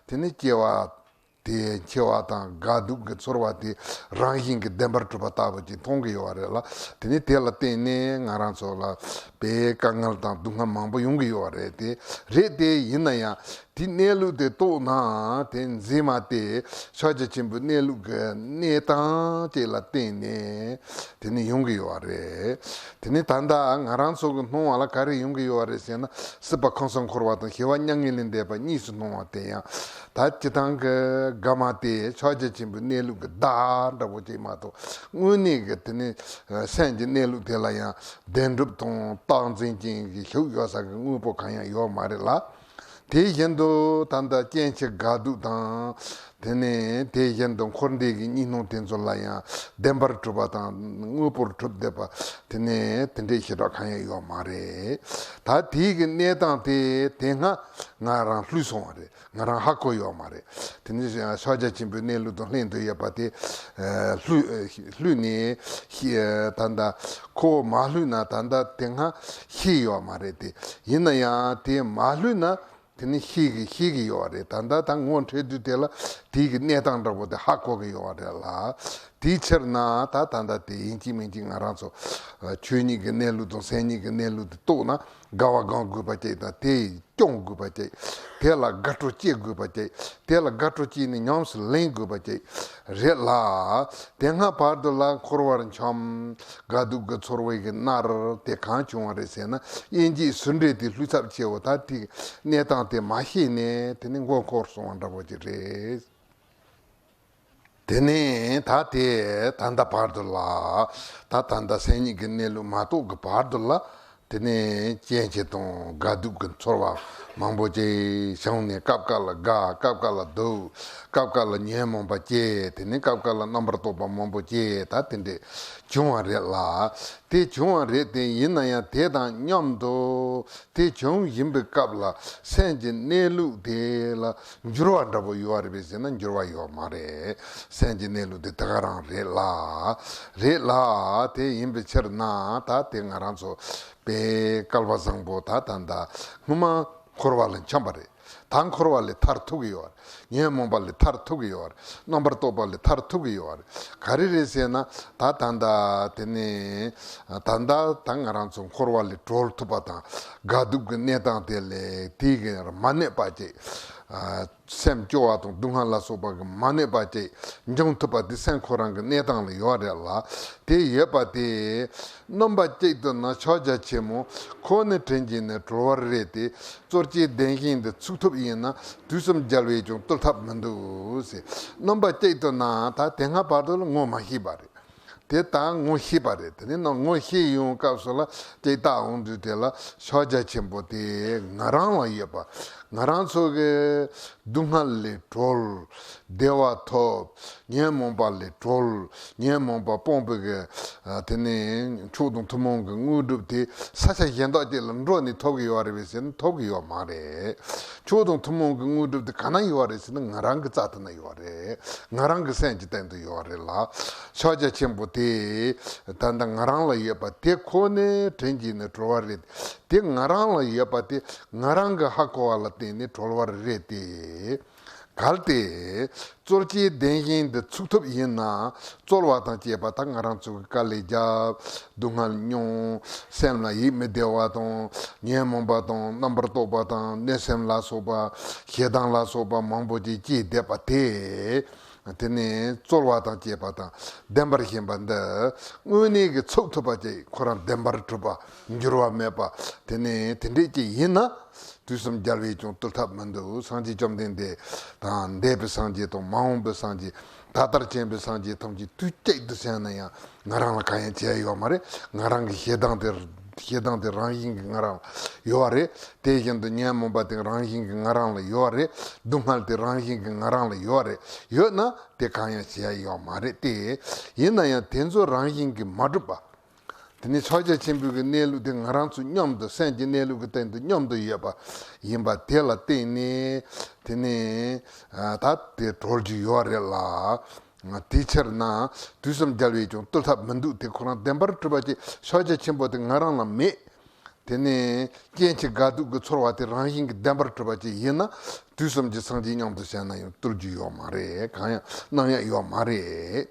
དེ་ནས་སྐྱེ་བ། དེ་འཆི་བ་དང་དགའ་སྡུག་གི་ཚོར་བ་དེ་རང་བཞིན་གྱིས་བདེན་པར་གྲུབ་པ་ལྟ་བུ་ཅིག་མཐོང་གི་ཡོད་རེད་ལ། དེ་ནི་དེ་ལ་བརྟེན་ནས་ང་རང་ཚོ་ལ་དཔེ་དཀའ་ངལ་དང་སྡུག་བསྔལ་མང་པོ་ཡོང་གི་ཡོད་རེད། དེ་རེད་དེ། ཡིན་ན་ཡང་དེ་གནས་ལུགས་དེ་རྟོགས་ན། དེ་འཛིན་མ་དེ་ཕྱག་རྒྱ་ཆེན་པོའི་གནས་ལུགས་ཀྱི་གནས་སྟངས་ཅིག་ལ་བརྟེན་ནས་དེ་ནི་ཡོང་གི་ཡོད་རེད། དེ་ནི་ད་ལྟ་ང་རང་ཚོ་གི་སྣང་བ་ལ་ག་རེ་ཡོང་གི་ཡོད་རེད་ཟེར་ན། སྲིད་པ་ཁམས་གསུམ་འཁོར་བ་དང་ཞི་བ་མྱ་ངན་ལས་འདས་པ་གཉིས་སུ་སྣང་བ་དེ་ཡང་། ད་སྤྱིར་བཏང་གི་དགའ་མ་དེ་ཕྱག་རྒྱ་ཆེན་པོའི་གནས་ལུགས་ཀྱི་བརྡ་འདྲ་པོ་ཅིག་མ་གཏོགས། དངོས་གནས་ཀྱི་དེ་ནི་སེམས་ཀྱི་གནས་ལུགས་དེ་ལ་ཡང་བདེན་གྲུབ་དང་རྟག་འཛིན་ཅན་གྱི་ཤུགས་ཡོད་ས་གི་དངོས་པོ་གང་ཡང་ཡོད་མ་རེད་ལ། དེ་བཞིན་དུ་ད་ལྟ་སྐྱེ་འཆི་དགའ་སྡུག་དང་། དེ་ནས་དེ་བཞིན་དུ་འཁོར་འདས་ཀྱི་གཉིས་སྣང་དེ་ཚོ་ལ་ཡང་བདེན་པར་གྲུབ་པ་དང་དངོས་པོར་གྲུབ་བསྡད་པ། དེ་ནས་དེ་འདྲའི་ཞེ་དྲག་གང་ཡང་ཡོད་མ་རེད། ད་དེའི་གི་གནས་སྟངས་དེ་དེ་སྔ་ང་རང་བསླུས་སོང་བ་རེད། ང་རང་ཧ་གོ་ཡོད་མ་རེད། དེ་ནི་ཕྱག་རྒྱ་ཆེན་པོའི་གནས་ལུགས་དང་ལྷན་དུ་ཡོད་པ་དེ་ཨ་བསླུས་བསླུས་ནས་ཤི་ད་ལྟ་ཁོ་བོ་མ་བསླུས་ན་ད་ལྟ་དེ་སྔ་ཤི་ཡོད་མ་རེད་དེ། ཡིན་ན་ཡང་དེ་མ་བསླུས་ན། དེ་ནི་ཤེས་ཀྱི་ཤེས་ཀྱི་ཡོད་རེད། ད་ལྟ་ད་ངོ་འཕྲོད་དུས་དེ་ལ་དེའི་གི་གནས་སྟངས་འདྲ་པོ་དེ་ཧ་གོ་གི་ཡོད་རེད་ལ། དེའི་ཕྱིར་ན་ད་ད་ལྟ་དེ་ཡིན་གཅིག་མིན་གཅིག་ང་རང་ཚོ་ཨ་ཆོས་ཉིད་ཀྱི་གནས་ལུགས་དང་སེམས་ཉིད་ཀྱི་གནས་ལུགས་དེ་རྟོགས་ན། དགའ་བ་སྒོམ་དགོས་པ་ཅིག་དང་། དེ་སྐྱོང་དགོས་པ་ཅིག་དེ་ལ་དགའ་སྤྲོ་སྐྱེ་དགོས་པ་ཅིག་དེ་ལ་དགའ་སྤྲོ་སྐྱེས་ནས་ཉམས་སུ་ལེན་དགོས་པ་ཅིག་རེད་ལ། དེ་སྔ་བར་དུ་ལ་འཁོར་བར་འཁྱམས། དགའ་སྡུག་གི་ཚོར་བའི་གི་མནར་དེ་གང་བྱུང་བ་རེད་ཟེར་ན། དབྱེ་འབྱེད་ཚུལ་འབྲས་དེ་བསླུ་ཚབས་ཆེའོ། ད་དེ་གནས་སྟངས་དེ་མ་ཤེས་ནས་དེ་ནི་མགོ་འཁོར་སོང་བ་འདྲ་པོ་ཅིག་རེད། དེ་ནས་ད་དེ་ད་ལྟ་བར་དུ་ལ། ད་ད་ལྟ་སེམས་ཉིད་ཀྱི་གནས་ལུགས་མ་རྟོགས་ཀྱི་བར་དུ་ལ། དེ་ནས་སྐྱེ་འཆི་དང་དགའ་སྡུག་གི་ཚོར་བ་མང་པོ་ཅིག་བྱུང་ནས། སྐབས་འགའ་ལ་དགའ། སྐབས་འགའ་ལ་སྡུག་སྐབས་འགའ་ལ་ཉོན་མོངས་པ་སྐྱེ། དེ་ནས་སྐབས་འགའ་ལ་རྣམ་པར་རྟོག་པ་མང་པོ་སྐྱེ། ད་དེ་འདྲས་བྱུང་བ་རེད་ལ། དེ་བྱུང་བ་རེད་དེ། ཡིན་ན་ཡང་དེ་དང་མཉམ་དུ་དེ་བྱུང་བཞིན་པའི་སྐབས་ལ་སེམས་ཀྱི་གནས་ལུགས་དེ་ལ་འགྱུར་བ་འདྲ་པོ་ཡོད་རེད་པས་ཟེར་ན། འགྱུར་བ་ཡོད་མ་རེད། སེམས་ཀྱི་གནས་ལུགས་དེ་དེ་ག་རང་རེད་ལ། རེད་ལ། དེ་ཡིན་པའི་ཕྱིར་ན་ད་དེ་ང་རང་ཚོ་དཔེ་སྐལ་བ་བཟང་པོ་ད་ད་ད་སྔོན་མ་འཁོར་བ་ལ་འཁྱམས་པ་རེད། ད་འཁོར་བ་ལས་ཐར་ཐུབ་ཀྱི་ཡོད་རེད། ཉོན་མོངས་པ་ལས་ཐར་ཐུབ་ཀྱི་ཡོད་རེད། རྣམ་པར་རྟོག་པ་ལས་ཐར་ཐུབ་ཀྱི་ཡོད་རེད། ག་རེ་རེད་ཟེར་ན། ད་ད་ད་དེ་ནས་ད་ད་ད་ང་རང་ཚོ་འཁོར་བ་ལས་གྲོལ་ཐུབ་པ་དང་། དགའ་སྡུག་གི་གནས་སྟངས་དེ་ལས་དེ་གི་མ་གནས་པ་ཅིག་སེམས་སྐྱོ་བ་དང་སྡུག་བསྔལ་ལ་སོགས་པ་གི་མ་གནས་པ་ཅིག་འབྱུང་ཐུབ་པ་དེ་སེམས་ཁོ་རང་གི་གནས་སྟངས་ལ་ཡོད་རེད་ལ། དེ་ཡོད་པ་དེ་རྣམ་པ་གཅིག་ཏུ་ན་ཕྱག་རྒྱ་ཆེན་མོ་ཁོ་ནི་དྲིན་གྱིས་ནི་གྲོལ་བར་རེ་སྟེ། རྩོལ་བཅས་བདེན་ཞེན་འདི་ཚུགས་ཐུབ་ཡིན་ན། དུས་གསུམ་རྒྱལ་བས་ཀྱང་བཏུལ་ཐབས་མི་འདུག་ཟེར། རྣམ་པ་གཅིག་ཏུ་ན་ད་དེ་སྔ་བར་དུ་ལ་ངོ་མ་ཤེས་པ་རེད། དེ་ད་ངོ་ཤེས་པ་རེད། དེ་ནས་ན་ངོ་ཤེས་ཡོང་སྐབས་སུ་ལ་ཅིག་ལྟ་འོང་དུས་དེ་ལ་ཕྱག་རྒྱ་ཆེན་པོ་དེ་ང་རང་ལ་ཡོད་པ། ང་རང་ཚོ་གི་སྡུག་བསྔལ་ལས་གྲོལ། བདེ་བ་ཐོབ། ཉོན་མོངས་པ་ལས་གྲོལ། ཉོན་མོངས་པ་སྤོང་བའི་གི་ཨ་དེ་ནས་མཆོག་དང་ཐུན་མོང་གི་དངོས་གྲུབ་དེ་ས་ཆ་གཞན་དག་ཅིག་ལ་འགྲོ་ནས་ཐོབ་གི་ཡོད་རེད་པས་ཟེར་ན་ཐོབ་གི་ཡོད་མ་རེད། མཆོག་དང་ཐུན་མོང་གི་དངོས་གྲུབ་དེ་ག་ན་ཡོད་རེད་ཟེར་ན་ང་རང་གི་རྩ་དེ་ན་ཡོད་རེད། ང་རང་གི་སེམས་ཀྱི་སྟེང་དུ་ཡོད་རེད་ལ། ཕྱག་རྒྱ་ཆེན་པོ་དེ་ད་ལྟ་ང་རང་ལ་ཡོད་པ་དེ་ཁོ་ནི་དྲིན་གྱིས་ནི་གྲོལ་བ་རེད། དེ་ང་རང་ལ་ཡོད་པ་དེ་ང་རང་གི་ཧ་གོ་བ་ལ་བརྟེན་ནས་གྲོལ་བར་རེད་དེ། གལ་ཏེ་རྩོལ་བཅས་བདེན་ཞེན་འདི་ཚུགས་ཐུབ་ཡིན་ན། རྩོལ་བ་དང་བཅས་པ་དག་ང་རང་ཚོ་གི་དཀའ་ལས་རྒྱབ། སྡུག་བསྔལ་མྱོང་། སེམས་ལ་ཡིད་མི་བདེ་བ་དང་ཉོན་མོངས་པ་དང་རྣམ་པར་རྟོག་པ་དང་གནོད་སེམས་ལ་སོགས་པ་ཞེ་སྡང་ལ་སོགས་པ་མང་པོ་ཅིག་སྐྱེས་བསྡད་པ་དེ། དེ་ནས་རྩོལ་བ་དང་བཅས་པ་དང་བདེན་པར་ཞེན་པ་འདི་དངོས་གནས་ཀྱི་ཚུགས་ཐུབ་པ་ཅིག་ཁོ་རང་བདེན་པར་གྲུབ་པ་འགྱུར་བ་མེད་པ་དེ་ནས་དེ་འདྲས་ཅིག་ཡིན་ན། དུས་གསུམ་རྒྱལ་བས་ཀྱང་བཏུལ་ཐབས་མི་འདུག་སངས་རྒྱས་བཅོམ་ལྡན་འདས་དང་འདས་པའི་སངས་རྒྱས་དང་མ་འོངས་པའི་སངས་རྒྱས། ད་ལྟར་བྱོན་པའི་སངས་རྒྱས་ཐམས་ཅད་དུས་གཅིག་ཏུ་བྱས་ན་ཡང་ང་རང་ལ་གང་ཡང་བྱས་ཡོད་མ་རེད། ང་རང་གི་ཞེ་སྡང་དེ་ཞེ་སྡང་དེ་རང་བཞིན་གྱིས་ང་རང་ལ་ཡོད་པ་རེད། དེ་བཞིན་དུ་ཉོན་མོངས་པ་དེ་རང་བཞིན་གྱིས་ང་རང་ལ་ཡོད་པ་རེད། སྡུག་བསྔལ་དེ་རང་བཞིན་གྱིས་ང་རང་ལ་ཡོད་པ་རེད། ཡོད་ན་དེ་གང་ཡང་བྱས་ཡོད་མ་རེད་དེ། ཡིན་ན་ཡང་དེ་ཚོ་རང་བཞིན་གྱིས་མ་གྲུབ་པ། དེ་ནི་ཕྱག་རྒྱ་ཆེན་པོའི་གི་གནས་ལུགས་དེ་ང་རང་ཚོ་མཉམ་དུ་སེམས་ཀྱི་གནས་ལུགས་ཀྱི་སྟེང་དུ་མཉམ་དུ་ཡོད་པ་ཡིན་པ་དེ་ལ་བརྟེན་ནས་དེ་ནི་ད་དེ་གྲོལ་རྒྱུ་ཡོད་རེད་ལ། དེའི་ཕྱིར་ན་དུས་གསུམ་རྒྱལ་བས་ཀྱང་བཏུལ་ཐབས་མི་འདུག་དེ་ཁོ་རང་བདེན་པར་གྲུབ་པ་ཅིག་ཕྱག་རྒྱ་ཆེན་པོ་དེ་ང་རང་ལ་མེད། དེ་ནི་སྐྱེ་འཆི་དགའ་སྡུག་གི་ཚོར་བ་དེ་རང་བཞིན་གྱིས་བདེན་པར་གྲུབ་པ་ཅིག་ཡིན་ན་དུས་གསུམ་གྱི་སངས་རྒྱས་མཉམ་དུ་བྱས་ན་ཡང་བཏུལ་རྒྱུ་ཡོད་མ་རེད། གང་ཡང་གནང་ཡག་ཡོད་མ་རེད།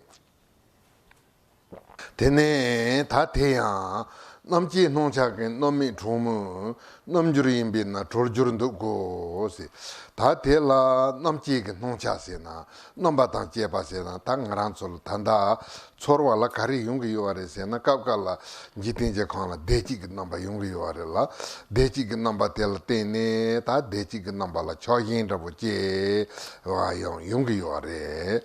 དེ་ནས་ད་དེ་ཡང་རྣམ་བསྐྱེད་སྣང་ཆ་ཀུན་རྣམ་སྨིན་གྲོགས་མོའི་རྣམ་འགྱུར་ཡིན་པས་ན་གྲོལ་འགྱུར་འདུག་གོ་ཟེར། ད་དེ་ལ་རྣམ་བསྐྱེད་ཀྱི་སྣང་ཆ་ཟེར་ན་རྣམ་པ་དང་བཅས་པ་ཟེར་ན་ད་ང་རང་ཚོ་ལ་ད་ལྟ་ཚོར་བ་ལ་ག་རེ་ཡོང་གི་ཡོད་པ་རེད་ཟེར་ན་སྐབས་འགའ་ལ་འཇིག་རྟེན་གྱི་ཁམས་ལ་བདེ་སྐྱིད་ཀྱི་རྣམ་པ་ཡོང་གི་ཡོད་པ་རེད་ལ། བདེ་སྐྱིད་ཀྱི་རྣམ་པ་དེ་ལ་བརྟེན་ནས་ད་བདེ་སྐྱིད་ཀྱི་རྣམ་པ་ལ་ཆགས་ཞེན་འདྲ་པོ་སྐྱེ་བ་ཡང་ཡོང་གི་ཡོད་པ་རེད།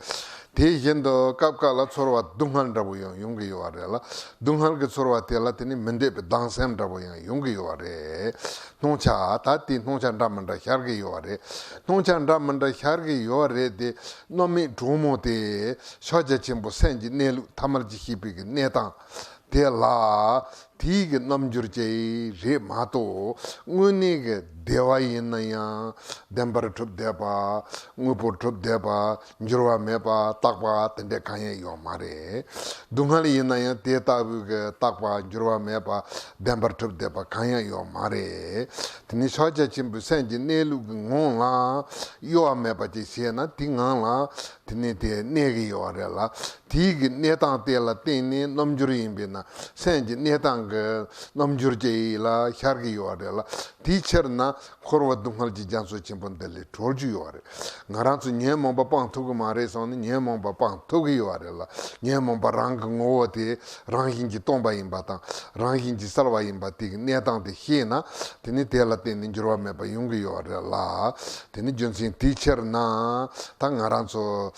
དེ་བཞིན་དུ་སྐབས་འགའ་ལ་ཚོར་བ་སྡུག་བསྔལ་འདྲ་པོ་ཡང་ཡོང་གི་ཡོད་པ་རེད་ལ། སྡུག་བསྔལ་གྱི་ཚོར་བ་དེ་ལ་དེ་ནི་མི་འདོད་པའི་སྡང་སེམས་འདྲ་པོ་ཡང་ཡོང་གི་ཡོད་པ་རེད། སྣང་ཆ་ད་དེའི་སྣང་ཆ་འདྲ་མི་འདྲ་ཤར་གྱི་ཡོད་པ་རེད། སྣང་ཆ་འདྲ་མི་འདྲ་ཤར་གྱི་ཡོད་པ་རེད་དེ། རྣམ་སྨིན་གྲོགས་མོ་དེ་ཕྱག་རྒྱ་ཆེན་པོ་སེམས་ཀྱི་གནས་ལུགས་ཐ་མལ་གྱི་ཤེས་པའི་གི་གནས་སྟངས་དེ་ལ། དེའི་གི་རྣམ་འགྱུར་ཅིག་རེད་མ་གཏོགས་དངོས་གནས་ཀྱི་བདེ་བ་ཡིན་ན་ཡང་བདེན་པར་གྲུབ་བསྡད་པ། དངོས་པོར་གྲུབ་བསྡད་པ། འགྱུར་བ་མེད་པ། རྟག་པ་དེ་འདྲ་གང་ཡང་ཡོད་མ་རེད། སྡུག་བསྔལ་ཡིན་ན་ཡང་དེ་ལྟ་བུའི་གི་རྟག་པ་འགྱུར་བ་མེད་པ་བདེན་པར་གྲུབ་བསྡད་པ་གང་ཡང་ཡོད་མ་རེད། དེ་ནི་ཕྱག་རྒྱ་ཆེན་པོའི་སེམས་ཀྱི་གནས་ལུགས་ཀྱི་ངང་ལ་གཡོ་བ་མེད་པ་ཅིག་བྱས་ན་དེ་ངང་ལ་དེ་ནི་དེ་གནས་ཀྱི་ཡོད་རེད་ལ། དེའི་གི་གནས་སྟངས་དེ་ལ་བརྟེན་ནས་རྣམ་འགྱུར་ཡིན་པས་ན་སེམས་ཀྱི་གནས་སྟངས་ཀྱི་རྣམ་འགྱུར་ཅིག་ལ་ཤར་གྱི་ཡོད་རེད་ལ། དེའི་ཕྱིར་ན་འཁོར་བ་སྡུག་བསྔལ་གྱི་རྒྱ་མཚོ་ཆེན་པོ་འདི་ལས་གྲོལ་རྒྱུ་ཡོད་རེད། ང་རང་ཚོ་ཉོན་མོངས་པ་སྤང་ཐུབ་ཀྱི་མ་རེད་བསམ་ནས་ཉོན་མོངས་པ་སྤང་ཐུབ་ཀྱི་ཡོད་རེད་ལ། ཉོན་མོངས་པ་རང་གི་ངོ་བོ་དེ་རང་བཞིན་གྱིས་སྟོང་པ་ཡིན་པ་དང་རང་བཞིན་གྱིས་གསལ་བ་ཡིན་པ་དེ་གི་གནས་སྟངས་དེ་ཤེས་ན་དེ་ནི་དེ་ལ་བརྟེན་ནས་འགྱུར་བ་མེད་པ་ཡོང་གི་ཡོད་རེད་ལ། དེ་ནི་རྒྱུ་མཚན་དེའི་ཕྱིར་ན་ད་ང་རང་ཚོ་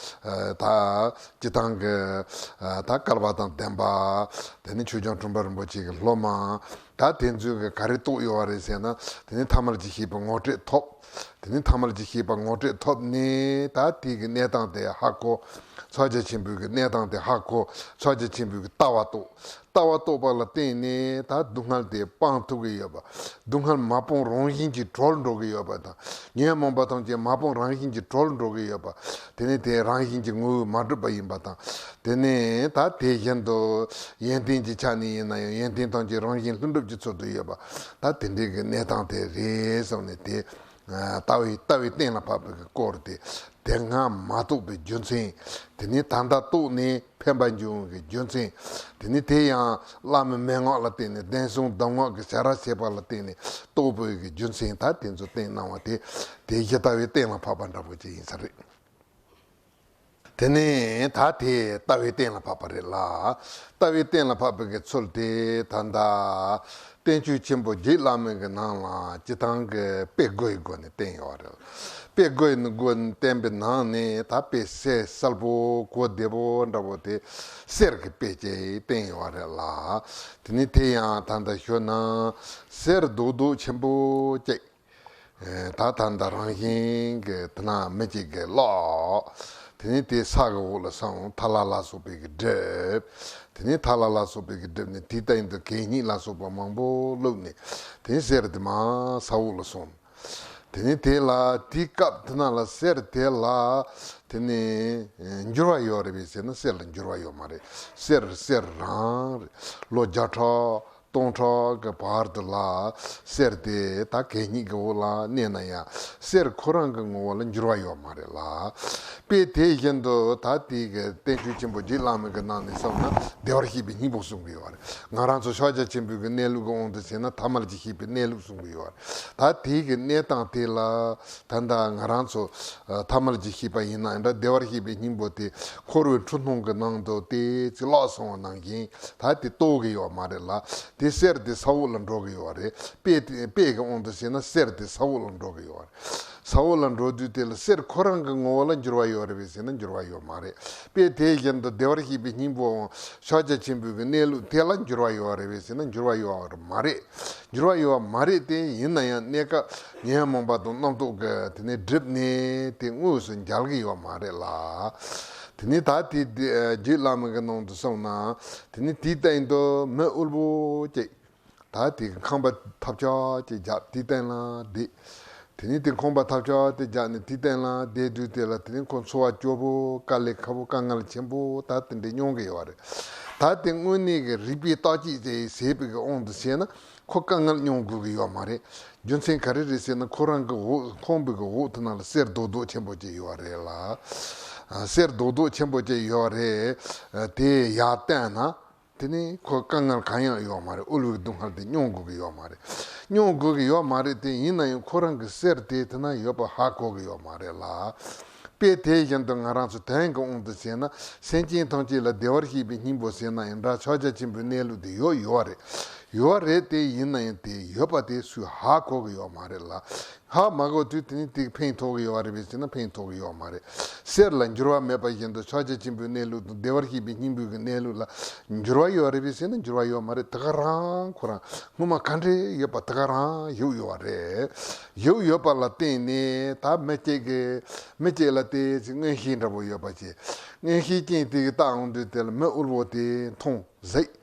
ད་སྤྱི་བཏང་གི་ད་སྐལ་བ་དང་ལྡན་པ། དེ་ནི་ཆོས་རྒྱལ་སྤྲུལ་པ་རིན་པོ་ཆེ་གི་སློབ་མ། ད་དེ་ཚོས་གི་ག་རེ་རྟོགས་ཡོད་པ་རེད་ཟེར་ན། དེ་ནི་ཐ་མལ་གྱི་ཤེས་པ་ངོ་སྤྲོད་ཐོབ། དེ་ནི་ཐ་མལ་གྱི་ཤེས་པ་ངོ་སྤྲོད་ཐོབ་ནས་ད་དེ་གི་གནས་སྟངས་དེ་ཧ་གོ། ཕྱག་རྒྱ་ཆེན་པོའི་གི་གནས་སྟངས་དེ་ཧ་གོ། ཕྱག་རྒྱ་ཆེན་པོའི་གི་ལྟ་བ་རྟོགས། ལྟ་བ་རྟོགས་པ་ལ་བརྟེན་ནས་ད་སྡུག་བསྔལ་དེ་སྤང་ཐུབ་ཀྱི་ཡོད་པ། སྡུག་བསྔལ་མ་སྤངས་རང་བཞིན་གྱིས་གྲོལ་འགྲོ་གི་ཡོད་པ་དང་། ཉོན་མོངས་པ་ཐམས་ཅད་མ་སྤངས་རང་བཞིན་གྱིས་གྲོལ་འགྲོ་གི་ཡོད་པ། དེ་ནི་དེ་རང་བཞིན་གྱིས་ངོ་བོས་མ་གྲུབ་པ་ཡིན་པ་དང་། དེ་ནས་ད་དེ་བཞིན་དུ་ཡོན་ཏན་གྱི་ཆ་ནས་ཡིན་ན་ཡང་ཡོན་ཏན་ཐམས་ཅད་རང་བཞིན་ལྷུན་གྲུབ་ཀྱི་ཚུལ་དུ་ཡོད་པ། ད་དེ་འདྲའི་གི་གནས་སྟངས་དེ་རེད་བསམ་ནས་དེ་ ལྟ་བའི་ལྟ་བའི་གཏན་ལ་ཕབ་པའི་སྐོར་དེ། དེ་སྔ་མ་རྟོགས་པའི་རྒྱུ་མཚན། དེ་ནས་ད་ལྟ་རྟོགས་ནས་ཕན་པ་འབྱུང་བའི་རྒྱུ་མཚན། དེ་ནས་དེ་ཡང་བླ་མའི་མན་ངག་ལ་བརྟེན་ནས། བདེན་གསུམ་གདམས་ངག་གི་བྱ་ར་བྱས་པ་ལ་བརྟེན་ནས་རྟོགས་པའི་རྒྱུ་མཚན། ད་དེ་ཚོ་བསྟན་གནང་བ་དེ། དེ་བཞི་ལྟ་བའི་གཏན་ལ་ཕབ་པ་འདྲ་པོ་ཅིག་ཡིན་ས་རེད། དེ་ནས་ད་དེ་ལྟ་བའི་གཏན་ལ་ཕབ་པ་རེད་ལ། ལྟ་བའི་གཏན་ལ་ཕབ་པའི་གི་ཚུལ་དེ་ད་ལྟ་བསྟན་བཅོས་ཆེན་པོ་རྗེ་བླ་མའི་གི་ནང་ལ་སྤྱིར་བཏང་གི་དཔེ་དགུའི་སྒོ་ནས་བསྟན་ཡོད་རེད། དཔེ་དགུའི་སྒོ་ནས་བསྟན་པའི་ནང་ནས་ད་དཔེ་གསལ་གསལ་པོ་གོ་བདེ་པོ་འདྲ་པོ་དེ་གསེར་གྱི་དཔེ་ཅིག་བསྟན་ཡོད་རེད་ལ། དེ་ནས་དེ་ཡང་ད་ལྟ་ཞུ་ན་གསེར་རྡོག་རྡོག་ཆེན་པོ་ཅིག་ད་ད་ལྟ་རང་བཞིན་གྱི་དེ་ན་མི་གཅིག་གིས་བརླག་དེ་ནས་དེ་ས་གི་འོག་ལ་སོང་། ཐ་ལ་ལ་སོགས་པའི་གི་གྲིབ། དེ་ནས་ཐ་ལ་ལ་སོགས་པའི་གི་གྲིབ་ནས་དེའི་སྟེང་དུ་གད་སྙིགས་ལ་སོགས་པ་མང་པོ་བླུགས་ནས། དེ་ནས་གསེར་དེ་མར་ས་འོག་ལ་སོང་། དེ་ནས་དེ་ལ་དེའི་སྐབས་དེ་ན་ལ་གསེར་དེ་ལ་དེ་ནས་འགྱུར་བ་ཡོད་རེད་པས་ཟེར་ན། གསེར་ལ་འགྱུར་བ་ཡོད་མ་རེད། གསེར་གསེར་རང་རེད། ལོ་བརྒྱ་ཕྲག་སྟོང་ཕྲག་གི་བར་དུ་ལ་གསེར་དེ་ད་གད་སྙིགས་ཀྱི་འོག་ལ་གནས་ན་ཡང་། གསེར་ཁོ་རང་གི་ངོ་བོ་ལ་འགྱུར་བ་ཡོད་མ་རེད་ལ། དཔེ་དེ་བཞིན་དུ་ད་དེ་གི་བསྟན་བཅོས་ཆེན་པོ་རྗེ་བླ་མའི་གི་ནང་ནས་བསམ་ན་བདེ་བར་གཤེགས་པའི་སྙིང་པོ་གསུང་གི་ཡོད་རེད། ང་རང་ཚོ་ཕྱག་རྒྱ་ཆེན་པོའི་གི་གནས་ལུགས་ཀྱི་དབང་དུ་བྱས་ན་ཐ་མལ་གྱིས་གཤེགས་པའི་གནས་ལུགས་གསུང་གི་ཡོད་རེད། ད་དེ་གི་གནས་སྟངས་དེ་ལ་ད་ལྟ་ང་རང་ཚོ་ཐ་མལ་གྱིས་གཤེགས་པ་ཡིན་ན་འདྲ། བདེ་བར་གཤེགས་པའི་སྙིང་པོ་དེ་འཁོར་བའི་འཁྲུལ་སྣང་གི་ནང་དུ་དེ་ཚེ་བརླག་སོང་བ་ནང་བཞིན། ད་དེ་རྟོགས་ཀྱི་ཡོད་མ་རེད་ལ། དེ་གསེར་དེ་ས་འོག་ལ་འགྲོ་གི་ཡོད་རེད། དཔེ་དེ་དཔེ་གི་དབང་དུ་བྱས་ན་གསེར་དེ་ས་འོག་ལ་འགྲོ་གི་ཡོད་རེད། ས་འོག་ལ་འགྲོ་དུས་དེ་ལ་གསེར་ཁོ་རང་གི་ངོ་བོ་ལ་འགྱུར་བ་ཡོད་རེད་པས་ཟེར་ན་འགྱུར་བ་ཡོད་མ་རེད། དཔེ་དེ་བཞིན་དུ་བདེ་བར་གཤེགས་པའི་སྙིང་པོའམ་ཕྱག་རྒྱ་ཆེན་པོའི་གི་གནས་ལུགས་དེ་ལ་འགྱུར་བ་ཡོད་རེད་པས་ཟེར་ན་འགྱུར་བ་ཡོད་མ་རེད། འགྱུར་བ་ཡོད་མ་རེད་དེ། ཡིན་ན་ཡང་གནས་སྐབས་ཉོན་མོངས་པ་དང་རྣམ་རྟོག་གི་དེ་ནས་བསྒྲིབས་ནས་དེ་དངོས་སུ་འཇལ་གི་ཡོད་མ་རེད་ལ། དེ་ནས་ད་དེ་རྗེ་བླ་མའི་གི་ནང་དུ་སོང་ན། དེ་ནས་དེའི་སྟེང་དུ་མི་དབུལ་པོ་ཅིག་ད་དེ་ཁང་པ་ཐབས་ཆག་ཅིག་བརྒྱབ། དེའི་སྟེང་ལ་བསྡད། དེ་ནས་དེ་ཁང་པ་ཐབས་ཆག་དེ་བརྒྱབ་ནས་དེའི་སྟེང་ལ་བསྡད་དུས་དེ་ལ་དེ་ནས་ཁོ་འཚོ་བ་སྐྱོ་པོ་དཀའ་ལས་ཁག་པོ་དཀའ་ངལ་ཆེན་པོ་ད་དེ་འདྲ་མྱོང་གི་ཡོད་རེད། ད་དེ་དངོས་གནས་ཀྱི་རིག་པའི་བརྟག་དཔྱད་ཅིག་བྱས་པའི་གི་དབང་དུ་བྱས་ན་ཁོ་དཀའ་ངལ་མྱོང་དགོས་ཀྱི་ཡོད་མ་རེད། རྒྱུ་མཚན་ག་རེ་རེད་ཟེར་ན་ཁོ་རང་གི་འོག་ཁང་པའི་གི་འོག་དེ་ནང་ལ་གསེར་རྡོག་རྡོག་ཆེན་པོ་ཅིག་ཡོད་རེད་ལ། གསེར་རྡོག་རྡོག་ཆེན་པོ་ཅིག་ཡོད་རེད། དེ་ཡར་བཏོན་ན། དེ་ནས་ཁོ་དཀའ་ངལ་གང་ཡང་ཡོད་མ་རེད། དབུལ་བའི་སྡུག་བསྔལ་དེ་མྱོང་དགོས་ཀྱི་ཡོད་མ་རེད། མྱོང་དགོས་ཀྱི་ཡོད་མ་རེད་དེ། ཡིན་ན་ཡང་ཁོ་རང་གི་གསེར་དེ་དེ་ན་ཡོད་པ་ཧ་གོ་གི་ཡོད་མ་རེད་ལ། དཔེ་དེ་བཞིན་དུ་ང་རང་ཚོ་དོན་གྱི་དབང་དུ་བྱས་ན་སེམས་ཅན་ཐམས་ཅད་ལ་བདེ་བར་གཤེགས་པའི་སྙིང་པོ་ཟེར་ན་ཡང་འདྲ། ཕྱག་རྒྱ་ཆེན་པོའི་གནས་ལུགས་དེ་ཡོད་ཡོད་རེད། ཡོད་རེད་དེ། ཡིན་ན་ཡང་དེ་ཡོད་པ་དེ་སུས་ཧ་གོ་གི་ཡོད་མ་རེད་ལ། ཧ་མ་གོ་དུས་དེ་ནི་དེ་ཕན་ཐོགས་ཀྱི་ཡོད་རེད་པས་ཟེར་ན་ཕན་ཐོགས་ཀྱི་ཡོད་མ་རེད། གསེར་ལ་འགྱུར་བ་མེད་པ་བཞིན་དུ་ཕྱག་རྒྱ་ཆེན་པོའི་གནས་ལུགས་དང་བདེ་བར་གཤེགས་པའི་སྙིང་པོའི་གི་གནས་ལུགས་ལ་འགྱུར་བ་ཡོད་རེད་པས་ཟེར་ན་འགྱུར་བ་ཡོད་མ་རེད། དེ་ག་རང་ཁོ་རང་སྔོན་མ་ག་འདྲས་ཡོད་པ་དེ་ག་རང་བཞུགས་ཡོད་རེད། བཞུགས་ཡོད་པ་ལ་བརྟེན་ནས་ད་མི་གཅིག་གི་མི་གཅིག་ལ་དེ་ཚེ་མངོན་ཤེས་འདྲ་པོ་ཡོད་པ་ཅིག་མངོན་ཤེས་ཅན་དེ་གིས་བལྟ་འོང་དུས་དེ་ལ་མི་དབུལ་བོ་དེ་མཐོང་། གཟིགས།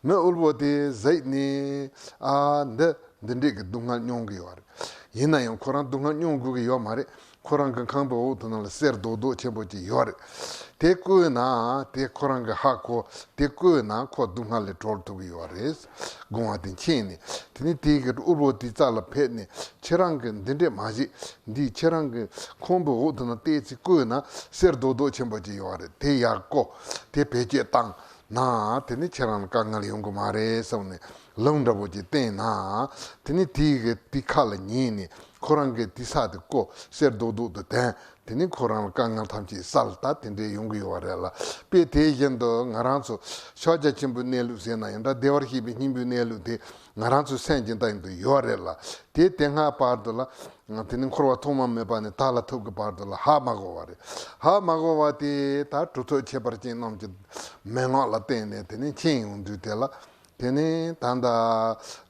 མི་དབུལ་བོ་དེ་གཟིགས་ནས་ཨ་འདི་འདི་འདྲས་ཀྱི་སྡུག་བསྔལ་མྱོང་གི་ཡོད་རེད། ཡིན་ན་ཡང་ཁོ་རང་སྡུག་བསྔལ་མྱོང་དགོས་ཀྱི་ཡོད་མ་རེད། ཁོ་རང་གི་ཁང་པའི་འོག་ཏུ་ནང་ལ་གསེར་རྡོག་རྡོག་ཆེན་པོ་ཅིག་ཡོད་རེད། དེ་བརྐོས་ན་དེ་ཁོ་རང་གི་ཧ་གོ། དེ་བརྐོས་ན་ཁོ་སྡུག་བསྔལ་ལས་གྲོལ་ཐུབ་ཀྱི་ཡོད་རེད། དགོངས་པ་དེ་མཁྱེན་ནས་དེ་ནས་དེ་གི་དབུལ་བོ་དེའི་རྩ་ལ་ཕེབས་ནས་ཁྱེད་རང་གི་འདི་འདྲས་མ་བྱེད། འདི་ཁྱེད་རང་གི་ཁང་པའི་འོག་ཏུ་ན་བལྟས་ཚེ་བརྐོས་ན་གསེར་རྡོག་རྡོག་ཆེན་པོ་ཅིག་ཡོད་རེད། དེ་ཡར་བརྐོ། དེ་བེད་སྤྱོད་བཏང་། ན། དེ་ནི་ཁྱེད་རང་ལ་དཀའ་ངལ་ཡོང་གི་མ་རེད་བསམ་ནས་ལུང་འདྲ་པོ་ཅིག་བསྟན་ན། དེ་ནི་དེའི་གི་དེའི་ཁ་ལ་ཉན་ནས་ཁོ་རང་གི་དེའི་ས་དེ་བརྐོ། གསེར་རྡོག་རྡོག་དེ་འཐེན། དེ་ནི་ཁོ་རང་ལ་དཀའ་ངལ་ཐམས་ཅད་སེལ། ད་དེ་འདྲས་ཡོང་གི་ཡོད་པ་རེད་ལ། དཔེ་དེ་བཞིན་དུ་ང་རང་ཚོ་ཕྱག་རྒྱ་ཆེན་པོའི་གནས་ལུགས་ཟེར་ན་ཡང་འདྲ། བདེ་བར་གཤེགས་པའི་སྙིང་པོའི་གནས་ལུགས་དེ་ང་རང་ཚོའི་སེམས་ཀྱི་སྟེང་དུ་ཡོད་རེད་ལ། དེ་དེ་སྔ་བར་དུ་ལ། དེ་ནི་འཁོར་བ་ཐོག་མ་མེད་པ་ནས་ད་ལ་ཐུག་གི་བར་དུ་ལ་ཧ་མ་གོ་བ་རེད། ཧ་མ་གོ་བ་དེ་ད་གྲུབ་ཐོབ་ཁྱད་པར་ཅན་རྣམས་ཀྱི་མན་ངག་ལ་བརྟེན་ནས་དེ་ནས་མཁྱེན་ཡོང་དུས་དེ་ལ། དེ་ནས་ད་ལྟ་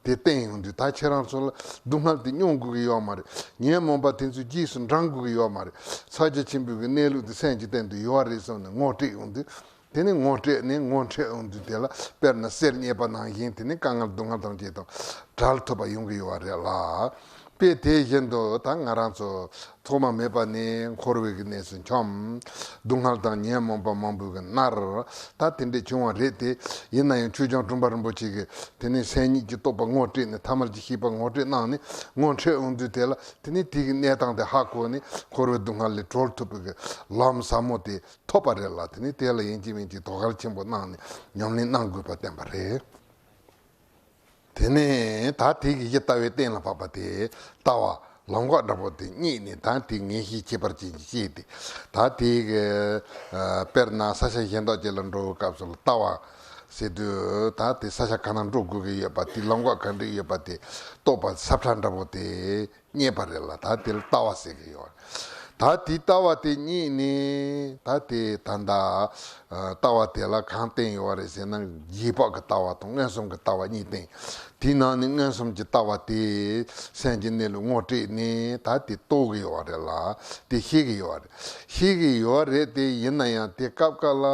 དེ་བསྟན་ཡོང་དུས་ད་ཁྱེད་རང་ཚོ་ལ་སྡུག་བསྔལ་དེ་མྱོང་དགོས་ཀྱི་ཡོད་མ་རེད། ཉོན་མོངས་པ་དེ་ཚོ་རྗེས་སུ་འབྲང་དགོས་ཀྱི་ཡོད་མ་རེད། ཕྱག་རྒྱ་ཆེན་པོའི་གི་གནས་ལུགས་དེ་སེམས་ཀྱི་སྟེང་དུ་ཡོད་རེད་བསམ་ནས་ངོ་སྤྲད་ཡོང་དུས། དེ་ནས་ངོ་སྤྲད་ནས་ངོ་འཕྲད་ཡོང་དུས་དེ་ལ་དཔེར་ན་གསེར་རྙེད་པ་ནང་བཞིན་དེ་ནས་དཀའ་ངལ་སྡུག་བསྔལ་ཐམས་ཅད་དང་བྲལ་ཐུབ་པ་ཡོང་གི་ཡོད་པ་རེད་ལ། དཔེ་དེ་བཞིན་དུ་ད་ང་རང་ཚོ་ཐོག་མ་མེད་པ་ནས་འཁོར་བའི་གནས་སུ་འཁྱམས། སྡུག་བསྔལ་དང་ཉོན་མོངས་པ་མང་པོའི་གི་མནར། ད་དེ་འདྲས་བྱུང་བ་རེད་དེ། ཡིན་ན་ཡང་ཆོས་སྐྱོང་སྤྲུལ་པ་རིན་པོ་ཆེ་གིས་དེ་ནས་སེམས་ཉིད་ཀྱི་རྟོགས་པ་ངོ་སྤྲད་ནས། ཐ་མལ་གྱི་ཤེས་པ་ངོ་སྤྲད་གནང་ནས་ངོ་འཕྲོད་འོང་དུས་དེ་ལ། དེ་ནས་དེ་གི་གནས་སྟངས་དེ་ཧ་གོ་ནས་འཁོར་བའི་སྡུག་བསྔལ་ལས་གྲོལ་ཐུབ་པའི་གི་ལམ་ཟབ་མོ་དེ་ཐོབ་པ་རེད་ལ། དེ་ནས་དེ་ལ་ཡིན་གཅིག་མིན་གཅིག་དོ་གལ་ཆེན་པོ་གནང་ནས་ཉམས་ལེན་གནང་དགོས་པ་བསྟན་པ་རེད། དེ་ནས་ད་དེ་གི་གཞི་ལྟ་བའི་གཏན་ལ་ཕབ་པ་དེ་ལྟ་བ་ལམ་འགག་འདྲ་པོ་དེ་རྙེད་ནས། ད་དེ་ངེས་ཤེས་ཁྱད་པར་ཅན་གྱིས་སྐྱེས་ཏེ། ད་དེ་གི་ཨ་དཔེར་ན་ས་ཆ་གཞན་དག་ཅིག་ལ་འགྲོ་བའི་སྐབས་སུ་ལ་ལྟ་བ་ཟེར་དུས། ད་དེ་ས་ཆ་ག་ན་འགྲོ་དགོས་ཀྱི་ཡོད་པ། དེ་ལམ་འགག་ག་འདྲས་ཡོད་པ་དེ་རྟོགས་པ་ཟབ་ཁྲ་འདྲ་པོ་དེ་རྙེད་པ་རེད་ལ། ད་དེ་ལ་ལྟ་བ་ཟེར་གྱི་ཡོད་རེད། ད་དེ་ལྟ་བ་དེ་རྙེད་ནས། ད་དེ་ད་ལྟ་ཨ་ལྟ་བ་དེ་ལ་གང་བསྟན་ཡོད་རེད་ཟེར་ན། རྗེས་དཔག་གི་ལྟ་བ་དང་མངོན་སུམ་གྱི་ལྟ་བ་གཉིས་བསྟན། དེའི་ནང་ནས་མངོན་སུམ་གྱི་ལྟ་བ་དེ་སེམས་ཀྱི་གནས་ལུགས་ངོ་སྤྲད་ནས། ད་དེ་རྟོགས་ཀྱི་ཡོད་རེད་ལ། དེ་ཤེས་ཀྱི་ཡོད་རེད། ཤེས་ཀྱི་ཡོད་རེད་དེ། ཡིན་ན་ཡང་དེ་སྐབས་འགའ་ལ་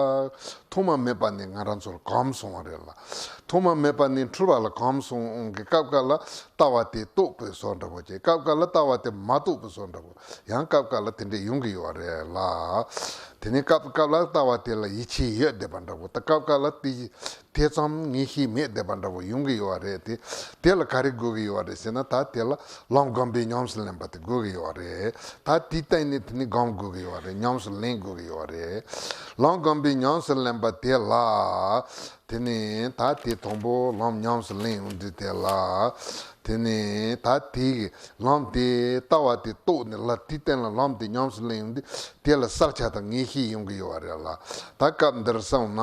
ཐོག་མ་མེད་པ་ནས་ང་རང་ཚོར་གོམས་སོང་བ་རེད་ལ། ཐོག་མ་མེད་པ་ནས་འཁྲུལ་བ་ལ་གོམས་སོང་གི་སྐབས་འགའ་ལ་ལྟ་བ་དེ་རྟོགས་པའི་བཟོ་འདྲ་པོ་བྱས། སྐབས་འགའ་ལ་ལྟ་བ་དེ་མ་རྟོགས་པའི་བཟོ་འདྲ་པོ། ཡང་སྐབས་འགའ་ལ་དེ་འདྲས་ཡོང་གི་ཡོད་རེད་ལ། དེ་ནས་སྐབས་སྐབས་ལ་ལྟ་བ་དེ་ལ་ཡིད་ཆེས་ཡོད་བསྡད་པ་འདྲ་པོ། ད་སྐབས་འགའ་ལ་དེ་དེ་ཙམ་ངེས་ཤེས་མེད་བསྡད་པ་འདྲ་པོ་ཡོང་གི་ཡོད་རེད་དེ། དེ་ལ་ག་རེ་དགོས་ཀྱི་ཡོད་རེད་ཟེར་ན། ད་དེ་ལ་ལམ་སྒོམ་པའི་ཉམས་སུ་ལེན་པ་དེ་དགོས་ཀྱི་ཡོད་རེད། ད་དེའི་སྟེང་ནས་དེ་ནས་སྒོམ་དགོས་ཀྱི་ཡོད་རེད། ཉམས་སུ་ལེན་དགོས་ཀྱི་ཡོད་རེད། ལམ་སྒོམ་པའི་ཉམས་སུ་ལེན་པ་དེ་ལ། དེ་ནས་ད་དེ་དང་པོ་ལམ་ཉམས་སུ་ལེན་ཡོང་དུས་དེ་ལ། དེ་ནས་ད་དེ་གི་ལམ་དེ་ལྟ་བ་དེ་རྟོགས་ནས་ལ། དེའི་སྟེང་ལ་ལམ་དེ་ཉམས་སུ་ལེན་ཡོང་དུས་དེ་ལ་བསལ་བྱ་དང་ངེས་ཤེས་ཡོང་གི་ཡོད་རེད་ལ། ད་སྐབས་འདིར་སོང་ན།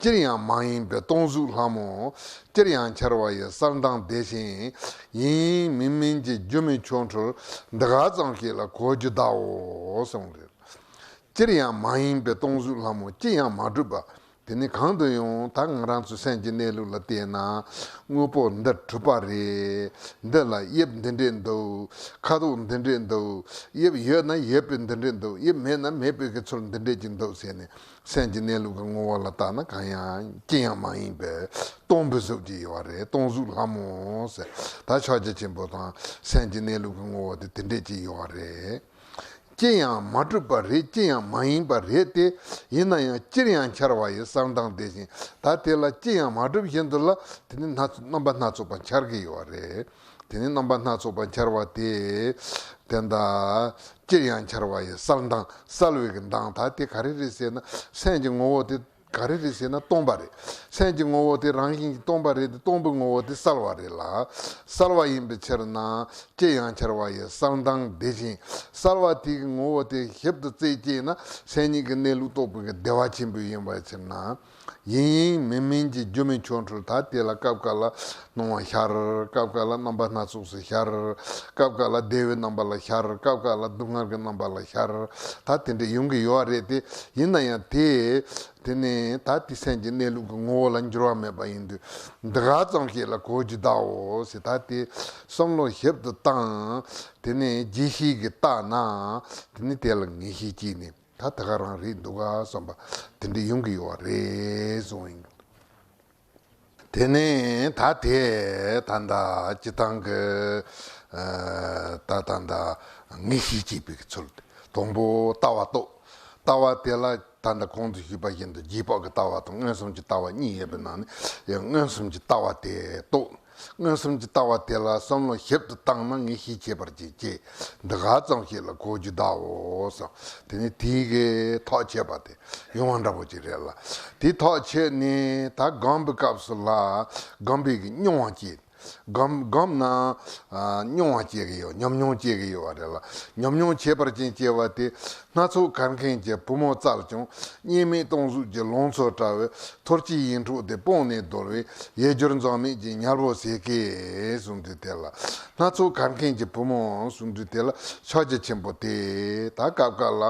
ཅིར་ཡང་མ་ཡེངས་པའི་སྟོང་གཟུགས་ལྷ་མོ། ཅིར་ཡང་འཆར་བ་ཡི་གསལ་མདངས་དེ་བཞིན། ཡིན་མིན་མིན་གྱི་སྒྱུ་མའི་ཆོ་འཕྲུལ། འདི་ག་ཙམ་ཞིག་ལ་གོ་རྒྱུ་གདའོ་གསུངས་རེད། ཅིར་ཡང་མ་ཡེངས་པའི་སྟོང་གཟུགས་ལྷ་མོ། ཅི་ཡང་མ་གྲུབ་པ། དེ་ནི་གང་དུ་ཡང་ད་ང་རང་ཚོ་སེམས་ཀྱི་གནས་ལུགས་ལ་བལྟས་ན། དངོས་པོ་འདི་གྲུབ་པ་རེད། འདི་ལ་དབྱིབས་འདི་འདྲས་འདུག་ཁ་དོག་འདི་འདྲས་འདུག་དབྱིབས་ཡོད་ན་ཡོད་པའི་འདི་འདྲས་འདུག་དབྱིབས་མེད་ན་མེད་པའི་གི་ཚུལ་འདི་འདྲས་ཅིག་འདུག་ཟེར་ནས། སེམས་ཀྱི་གནས་ལུགས་ཀྱི་ངོ་བོ་ལ་བལྟས་ན། གང་ཡང་ཅི་ཡང་མ་ཡིན་པའི་སྟོང་པའི་གཟུགས་ཅིག་ཡོད་རེད། སྟོང་གཟུགས་ལྷ་མོ་ཟེར། ད་ཕྱག་རྒྱ་ཆེན་པོ་དང་སེམས་ཀྱི་གནས་ལུགས་ཀྱི་ངོ་བོ་དེ་དེ་འདྲས་ཅིག་ཡོད་རེད། ཅི་ཡང་མ་གྲུབ་པ་རེད། ཅི་ཡང་མ་ཡིན་པ་རེད་དེ། ཡིན་ན་ཡང་ཅིར་ཡང་འཆར་བ་ཡི་གསལ་མདངས་དེ་བཞིན། ད་དེ་ལ་ཅི་ཡང་མ་གྲུབ་བཞིན་དུ་ལ། དེ་ནི་སྣ་རྣམ་པ་སྣ་ཚོགས་པ་འཆར་གྱི་ཡོད་རེད། དེ་ནི་རྣམ་པ་སྣ་ཚོགས་པ་འཆར་བ་དེ། དེ་འདྲ་ཅིར་ཡང་འཆར་བ་ཡི་གསལ་མདངས། གསལ་བའི་གི་མདངས་ད་དེ་ག་རེ་རེད་ཟེར་ན། སེམས་ཀྱི་ངོ་བོ་དེ་ག་རེ་རེད་ཟེར་ན། སྟོང་པ་རེད། སེམས་ཀྱི་ངོ་བོ་དེ་རང་བཞིན་གྱིས་སྟོང་པ་རེད་དེ། སྟོང་པའི་ངོ་བོ་དེ་གསལ་བ་རེད་ལ། གསལ་བ་ཡིན་པའི་ཕྱིར་ན། ཅིར་ཡང་འཆར་བ་ཡི་གསལ་མདངས་དེ་བཞིན། གསལ་བ་དེ་གི་ངོ་བོ་དེ་ཞིབ་ཏུ་རྩད་བཅད་ན། སེམས་ཉིད་ཀྱི་གནས་ལུགས་རྟོགས་པའི་གི་བདེ་བ་ཆེན་པོ་ཡིན་པའི་ཕྱིར་ན། ཡིན་ཡིན་མིན་མིན་གྱི་སྒྱུ་མའི་ཆོ་འཕྲུལ། ད་དེ་ལ་སྐབས་འགའ་ལ་སྣང་བ་ཤར། སྐབས་འགའ་ལ་རྣམ་པ་སྣ་ཚོགས་སུ་ཤར། སྐབས་འགའ་ལ་བདེ་བའི་རྣམ་པ་ལ་ཤར། སྐབས་འགའ་ལ་སྡུག་བསྔལ་གྱི་རྣམ་པ་ལ་ཤར། ད་དེ་འདྲ་ཡོང་གི་ཡོད་རེད་དེ། ཡིན་ན་ཡང་དེ། དེ་ནས་ད་དེ་སེམས་ཀྱི་གནས་ལུགས་ཀྱི་ངོ་བོ་ལ་འགྱུར་བ་མེད་པ་ཡིན་དུས། འདི་ག་ཙམ་ཞིག་ལ་གོ་རྒྱུ་གདའོ་ཟེར། ད་དེ་བསམ་བློ་ཞིབ་ཏུ་བཏང་། དེ་ནས་རྒྱས་བཤད་ཀྱིས་བརྟགས་ན། དེ་ནི་དེ་ལ་ངེས་ཤེས་སྐྱེས་ནས། ད་དེ་ག་རང་རེད་འདུག་ག་བསམ་པ་དེ་འདྲ་ཡོང་གི་ཡོད་རེད་གསུངས་ཡིན། དེ་ནས་ད་དེ་ད་ལྟ་སྤྱིར་བཏང་གི་ཨ་ད་ད་ལྟ་ངེས་ཤེས་སྐྱེས་པའི་ཚུལ་དེ། དང་པོ་ལྟ་བ་རྟོགས། ལྟ་བ་དེ་ལ་ད་ལྟ་གོང་དུ་ཞུས་པ་བཞིན་དུ་རྗེས་དཔག་གི་ལྟ་བ་དང་མངོན་སུམ་གྱི་ལྟ་བ་གཉིས་ཡོད་པའི་ནང་ནས། ཡང་མངོན་སུམ་གྱི་ལྟ་བ་དེ་རྟོགས། མངོན་སུམ་གྱི་ལྟ་བ་དེ་ལ་བསམ་བློ་ཞིབ་ཏུ་བཏང་ན་ངེས་ཤེས་ཁྱད་པར་ཅན་སྐྱེ། འདི་ག་ཙམ་ཞིག་ལ་གོ་རྒྱུ་གདའོ་བསམ། དེ་ནི་དེའི་གི་ཐག་ཆོད་པ་དེ་ཡོང་བ་འདྲ་པོ་ཅིག་རེད་ལ། དེ་ཐག་ཆོད་ནས་ད་སྒོམ་པའི་སྐབས་སུ་ལ་སྒོམ་པའི་གི་མྱོང་བ་སྐྱེ། སྒོམ་སྒོམ་ན་ཨ་མྱོང་བ་སྐྱེ་གི་ཡོད། ཉམས་མྱོང་སྐྱེ་གི་ཡོད་པ་རེད་ལ། ཉམས་མྱོང་ཁྱད་པར་ཅན་སྐྱེ་བ་དེ། སྣ་ཚོགས་གར་མཁན་གྱི་བུ་མོ་བཙལ་ཀྱང་། གཉིས་མེད་སྟོང་གཟུགས་ཀྱི་ལང་ཚོ་བཀྲ་བའི། ཐོར་ཅིག་ཡིད་འཕྲོག་དེ་སྤངས་ནས་དོར་བའི། ཡིད་སྦྱོར་འཛག་མེད་ཀྱི་ཉལ་པོ་ཟེར་གི་གསུངས་དུས་དེ་ལ། སྣ་ཚོགས་གར་མཁན་གྱི་བུ་མོ་གསུངས་དུས་དེ་ལ། ཕྱག་རྒྱ་ཆེན་པོ་དེ་ད་སྐབས་འགའ་ལ་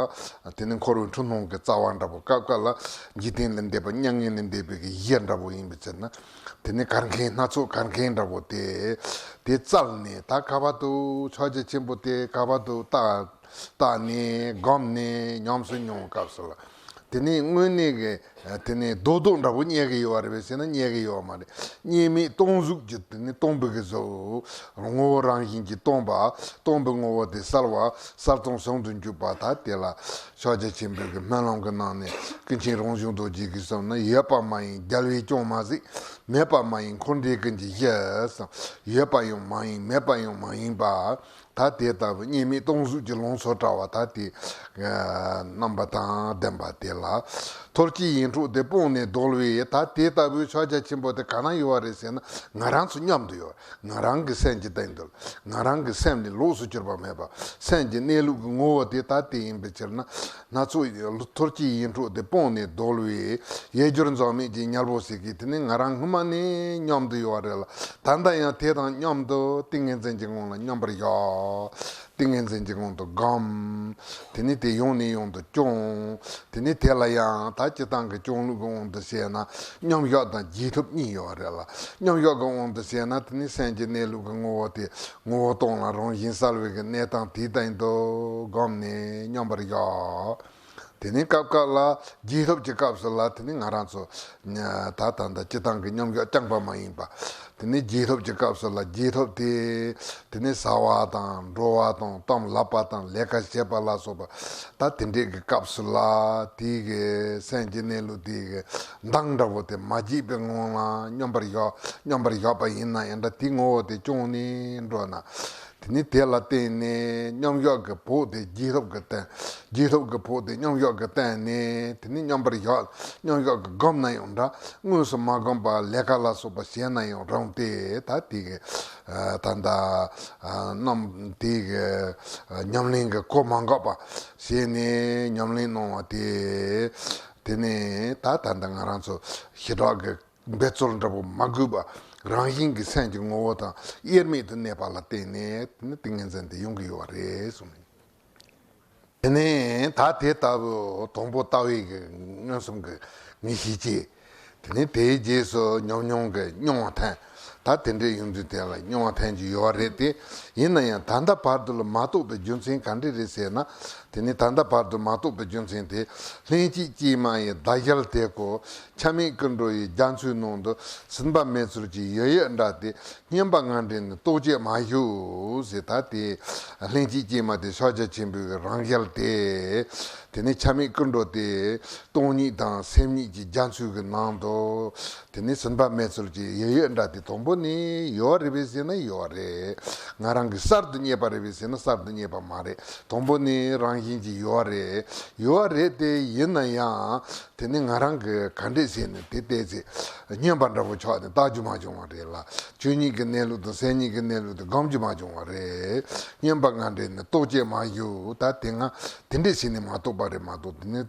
དེ་ནི་འཁོར་བའི་འཁྲུལ་སྣང་གི་རྩ་བ་འདྲ་པོ། སྐབས་འགའ་ལ་འཇིག་རྟེན་ལས་འདས་པ་མྱ་ངན་ལས་འདས་པའི་གི་གཞི་འདྲ་པོ་ཡིན་པའི་ཕྱིར་ན། དེ་ནི་གར་མཁན། སྣ་ཚོགས་གར་མཁན་འདྲ་པོ་དེ། དེ་བཙལ་ནས་ད་ག་པར་དུ་ཕྱག་རྒྱ་ཆེན་པོ་དེ་ག་པར་དུ་བལྟ་བལྟས་ནས་སྒོམ་ནས་ཉམས་སུ་མྱོང་བའི་སྐབས་སུ་ལ། དེ་ནས་དངོས་གནས་ཀྱི་དེ་ནས་རྡོག་རྡོག་འདྲ་པོ་རྙེད་ཀྱི་ཡོད་རེད་པས་ཟེར་ན་རྙེད་ཀྱི་ཡོད་མ་རེད། རྙེད་མེད་སྟོང་གཟུགས་ཀྱི་དེ་ནས་སྟོང་པའི་གི་གཟུགས། ངོ་བོ་རང་བཞིན་གྱིས་སྟོང་པ། སྟོང་པའི་ངོ་བོ་དེ་གསལ་བ། གསལ་སྟོང་ཟུང་དུ་འཇུག་པ། ད་དེ་ལ་ཕྱག་རྒྱ་ཆེན་པོའི་གི་སྨོན་ལམ་གྱི་ནང་ནས་ཀུན་མཁྱེན་རང་བྱུང་རྡོ་རྗེ་གིས་གསུངས་ན། ཡོད་པ་མ་ཡིན་རྒྱལ་བས་ཀྱང་མ་གཟིགས། མེད་པ་མ་ཡིན་འཁོར་འདས་ཀུན་གྱི་གཞི་གསུངས། ཡོད་པ་ཡང་མ་ཡིན་མེད་པ་ཡང་མ་ཡིན་པ། ད་དེ་ལྟ་བུ་རྙེད་མེད་སྟོང་གཟུགས་ཀྱི་ལོངས་སུ་བཀྲ་བ་ད་དེ་རྣམ་པ་དང་ལྡན་པ་དེ་ལ། ཐོལ་སྐྱེས་ཡིད་འཕྲོག་དེ་སྤངས་ནས་བརྡོལ་བས། ད་དེ་ལྟ་བུའི་ཕྱག་རྒྱ་ཆེན་པོ་དེ་ག་ན་ཡོད་པ་རེད་ཟེར་ན། ང་རང་ཚོ་མཉམ་དུ་ཡོད། ང་རང་གི་སེམས་ཀྱི་སྟེང་དུ། ང་རང་གི་སེམས་ནི་ལོགས་སུ་གྱུར་པ་མེད་པ། སེམས་ཀྱི་གནས་ལུགས་ཀྱི་ངོ་བོ་དེ་ད་དེ་ཡིན་པའི་ཕྱིར་ན། སྣ་ཚོགས་ཐོལ་སྐྱེས་ཡིད་འཕྲོག་དེ་སྤངས་ནས་བརྡོལ་བས། ཡེ་གྱུར་འཛག་མེད་ཀྱི་དམྱལ་བ་ཟེར་གི་དེ་ནི་ང་རང་སྔོན་མ་ནས་མཉམ་དུ་ཡོད་རེད་ལ། ད་ལྟ་ཡང་དེ་དང་མཉམ་དུ་ཏིང་ངེ་འཛིན་གྱི་ངང་ལ་མཉམ་པར་བཞག་ཏིང་ངེ་འཛིན་གྱི་ངང་དུ་བསྒོམ། དེ་ནི་དེ་ཡང་ནས་ཡང་དུ་སྐྱོང་། དེ་ནི་དེ་ལ་ཡང་ད་སྤྱིར་བཏང་གི་སྐྱོང་ལུགས་ཀྱི་དབང་དུ་བྱས་ན་མཉམ་བཞག་དང་རྗེས་ཐོབ་གཉིས་ཡོད་རེད་ལ། མཉམ་བཞག་གི་དབང་དུ་བྱས་ན་དེ་ནི་སེམས་ཀྱི་གནས་ལུགས་ཀྱི་ངོ་བོ་དེ་ངོ་བོ་སྟོང་ལ་རང་བཞིན་གསལ་བའི་གི་གནས་སྟངས་དེའི་སྟེང་དུ་བསྒོམས་ནས་མཉམ་པར་བཞག་དེ་ནས་སྐབས་སྐབས་ལ་རྗེས་ཐོབ་ཀྱི་སྐབས་སུ་ལ་དེ་ནས་ང་རང་ཚོ་ད་ད་ལྟ་སྤྱིར་བཏང་གི་མཉམ་བཞག་རྐྱང་པ་མ་ཡིན་པ། དེ་ནས་རྗེས་ཐོབ་ཀྱི་སྐབས་སུ་ལ་རྗེས་ཐོབ་དེ་དེ་ནས་བྱ་བ་དང་འགྲོ་བ་དང་གཏམ་ལབ་པ་དང་ལས་ཀ་བྱེད་པ་ལ་སོགས་པ། ད་དེ་འདྲས་ཀྱི་སྐབས་སུ་ལ་དེའི་གི་སེམས་ཀྱི་གནས་ལུགས་དེའི་གི་མདངས་འདྲ་པོ་དེ་མ་བརྗེད་པའི་ངང་ལ་མཉམ་པར་བཞག་མཉམ་པར་བཞག་པ་ཡིན་ན་ཡང་འདྲ། དེའི་ངོ་བོ་དེ་སྐྱོང་ནས་འགྲོ་ན། དེ་ནི་དེ་ལ་བརྟེན་ནས་མཉམ་བཞག་གི་བོགས་དེ་རྗེས་ཐོབ་ཀྱིས་བསྟན། རྗེས་ཐོབ་ཀྱི་བོགས་དེ་མཉམ་བཞག་གིས་བསྟན་ནས་དེ་ནི་མཉམ་པར་བཞག་མཉམ་བཞག་གིས་བསྒོམས་ན་ཡང་འདྲ། དངོས་སུ་མ་བསྒོམས་པར་ལས་ཀ་ལ་སོགས་པ་བྱས་ན་ཡང་རུང་སྟེ། ད་དེ་གི་ད་ལྟ་རྣམ་དེ་གི་ཉམས་ལེན་གྱི་གོ་མ་འགགས་པ་བྱས་ནས་ཉམས་ལེན་གནང་བ་དེ། དེ་ནི་ད་ད་ལྟ་ང་རང་ཚོ་ཞི་དྲག་གི་འབད་རྩོལ་འདྲ་པོ་མ་དགོས་པ། རང་བཞིན་གྱིས་སེམས་ཀྱི་ངོ་བོ་དང་དབྱེར་མེད་དུ་གནས་པ་ལ་བརྟེན་ནས་དེ་ནི་ཏིང་ངེ་འཛིན་དེ་ཡོང་གི་ཡོད་པ་རེད་གསུངས། དེ་ནས་ད་དེ་ལྟ་བུ་དང་པོ་ལྟ་བའི་གི་མངོན་སུམ་གྱི་ངེས་ཤེས་སྐྱེས། དེ་ནས་དེའི་རྗེས་སུ་ཉམས་མྱོང་གི་མྱོང་བ་ཐོན། ད་དེ་འདྲའི་ཡོང་དུས་དེ་ལ་མྱོང་བ་ཐོན་གྱི་ཡོད་པ་རེད་དེ། ཡིན་ན་ཡང་ད་ལྟ་བར་དུ་ལ་མ་རྟོགས་པའི་རྒྱུ་མཚན་ག་འདྲ་རེད་ཟེར་ན། དེ་ནི་ད་ལྟ་བར་དུ་མ་རྟོགས་པའི་རྒྱུ་མཚན་དེ། ལྷན་སྐྱེས་ཀྱེ་མ་ཡི་ཟླ་ཞལ་དེ་ཀོ། ཆ་མེད་ཀུན་འགྲོ་ཡི་རྒྱ་མཚོའི་ནང་དུ། སྲིད་པ་མེད་ཚུལ་གྱི་ཡོད་ཡོད་འདྲ་སྟེ། སྙན་པ་ང་འདྲེན་ནི་རྟོག་བཅས་མ་བཞུགས་ཟེར། ད་དེ་ལྷན་སྐྱེས་ཀྱེ་མ་དེ་ཕྱག་རྒྱ་ཆེན་པོའི་རང་ཞལ་དེ། དེ་ནི་ཆ་མེད་ཀུན་འགྲོ་དེ་སྟོང་ཉིད་དང་སེམས་ཉིད་ཀྱི་རྒྱ་མཚོའི་གི་ནང་དུ། དེ་ནི་སྲིད་པ་མེད་ཚུལ་གྱི་ཡོད་ཡོད་འདྲ་དེ་དང་པོ་ནས་ཡོད་རེད་པས་ཟེར་ན་ཡོད་རེད། ང་རང་གིས་གསར་དུ་རྙེད་པ་རེད་པས་ཟེར་ན་གསར་དུ་རྙེད་པ་མ་རེད། དང་པོ་ནས་རང་བཞིན་གྱིས་ཡོད་རེད། ཡོད་རེད་དེ། ཡིན་ན་ཡང་དེ་ནི་ང་རང་གིས་ག་འདྲས་ཟེར་ནས་དེ་བལྟས་ཚེ་སྙན་པ་འདྲ་པོ་ཆགས་ནས་བལྟ་རྒྱུ་མ་བྱུང་བ་རེད་ལ། ཆོས་ཉིད་ཀྱི་གནས་ལུགས་དང་སེམས་ཉིད་ཀྱི་གནས་ལུགས་དེ་སྒོམ་རྒྱུ་མ་བྱུང་བ་རེད། སྙན་པ་ང་འདྲེན་ནི་རྟོག་བཅས་མ་བཞུགས། ད་དེ་སྔ་དེ་འདྲས་བྱས་ནས་མ་རྟོགས་པ་རེད་མ་གཏོགས། དེ་ནི་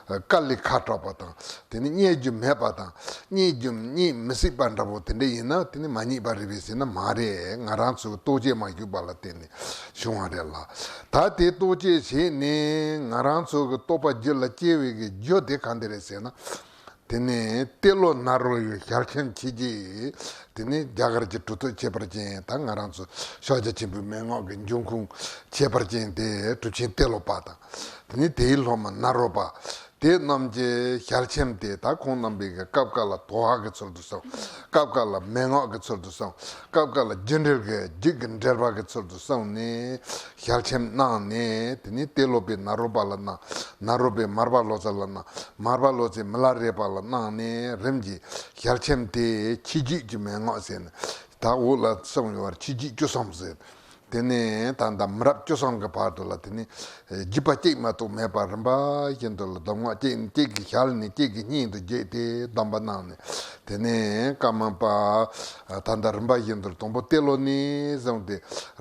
དཀའ་ལས་ཁག་དྲགས་པ་དང་། དེ་ནི་རྙེད་རྒྱུ་མེད་པ་དང་། རྙེད་རྒྱུ་རྙེད་མི་སྲིད་པ་འདྲ་པོ་དེ་འདྲས་ཡིན་ན་དེ་ནི་མ་རྙེད་པ་རེད་པས་ཟེར་ན་མ་རེད། ང་རང་ཚོའི་རྟོག་བཅས་མ་བཞུགས་པ་ལ་བརྟེན་ནས་བྱུང་བ་རེད་ལ། ད་དེ་རྟོག་བཅས་བྱས་ནས་ང་རང་ཚོ་གི་རྟོགས་པ་རྒྱུད་ལ་སྐྱེ་བའི་གི་རྒྱུ་དེ་ག་འདྲ་རེད་ཟེར་ན། དེ་ནས་ཏེ་ལོ་ནཱ་རོ་ཡི་ཞལ་ཆེམས་ཆོས་བརྒྱད། དེ་ནས་རྒྱ་གར་གྱི་གྲུབ་ཐོབ་ཁྱད་པར་ཅན། ད་ང་རང་ཚོ་ཕྱག་རྒྱ་ཆེན་པོའི་མན་ངག་གི་འབྱུང་ཁུངས་ཁྱད་པར་ཅན་དེ་གྲུབ་ཆེན་ཏེ་ལོ་པ་དང་། དེ་ནས་དེའི་སློབ་མ་ནཱ་རོ་པ། དེ་རྣམས་ཀྱི་ཞལ་ཆེམས་དེ་ད་ཁོང་རྣམ་པས་ཀྱི་སྐབས་འགའ་ལ་དོ་ཧ་གི་ཚུལ་དུ་གསུངས། སྐབས་འགའ་ལ་མན་ངག་གི་ཚུལ་དུ་གསུངས། སྐབས་འགའ་ལ་རྒྱུད་འགྲེལ་གྱི་རྒྱུད་ཀྱི་འགྲེལ་པ་གི་ཚུལ་དུ་གསུངས་ནས་ཞལ་ཆེམས་གནང་ནས། དེ་ནས་ཏེ་ལོ་པས་ནཱ་རོ་པ་ལ་གནང་། ནཱ་རོ་པས་མར་པ་ལོ་ཙཱ་ལ་གནང་། མར་པ་ལོ་ཙཱས་མི་ལ་རས་པ་ལ་གནང་ནས། རིམ་གྱིས་ཞལ་ཆེམས་དེ་ཆོས་བརྒྱད་ཀྱི་མན་ངག་ཟེར་ནས། ད་འོག་ལ་གསུངས་ཡོད་པར་ཆོས་བརྒྱད་བཅུ་གསུམ་ཟེར། དེ་ནས་ད་ལྟ་མི་རབས་བཅུ་གསུམ་གྱི་བར་དུ་ལ་དེ་ནས་རྒྱུད་པ་གཅིག་མ་གཏོགས་མེད་པར་རིམ་པ་བཞིན་དུ་ལ་གདམས་ངག་གཅིག་གཅིག་གི་ཞལ་ནས་གཅིག་གི་སྙན་དུ་བརྒྱུད་དེ་གདམས་པ་གནང་ནས། དེ་ནས་ཀརྨ་པ་ད་ལྟ་རིམ་པ་བཞིན་དུ་དང་པོ་ཏེ་ལོ་ནས་བཟུང་སྟེ་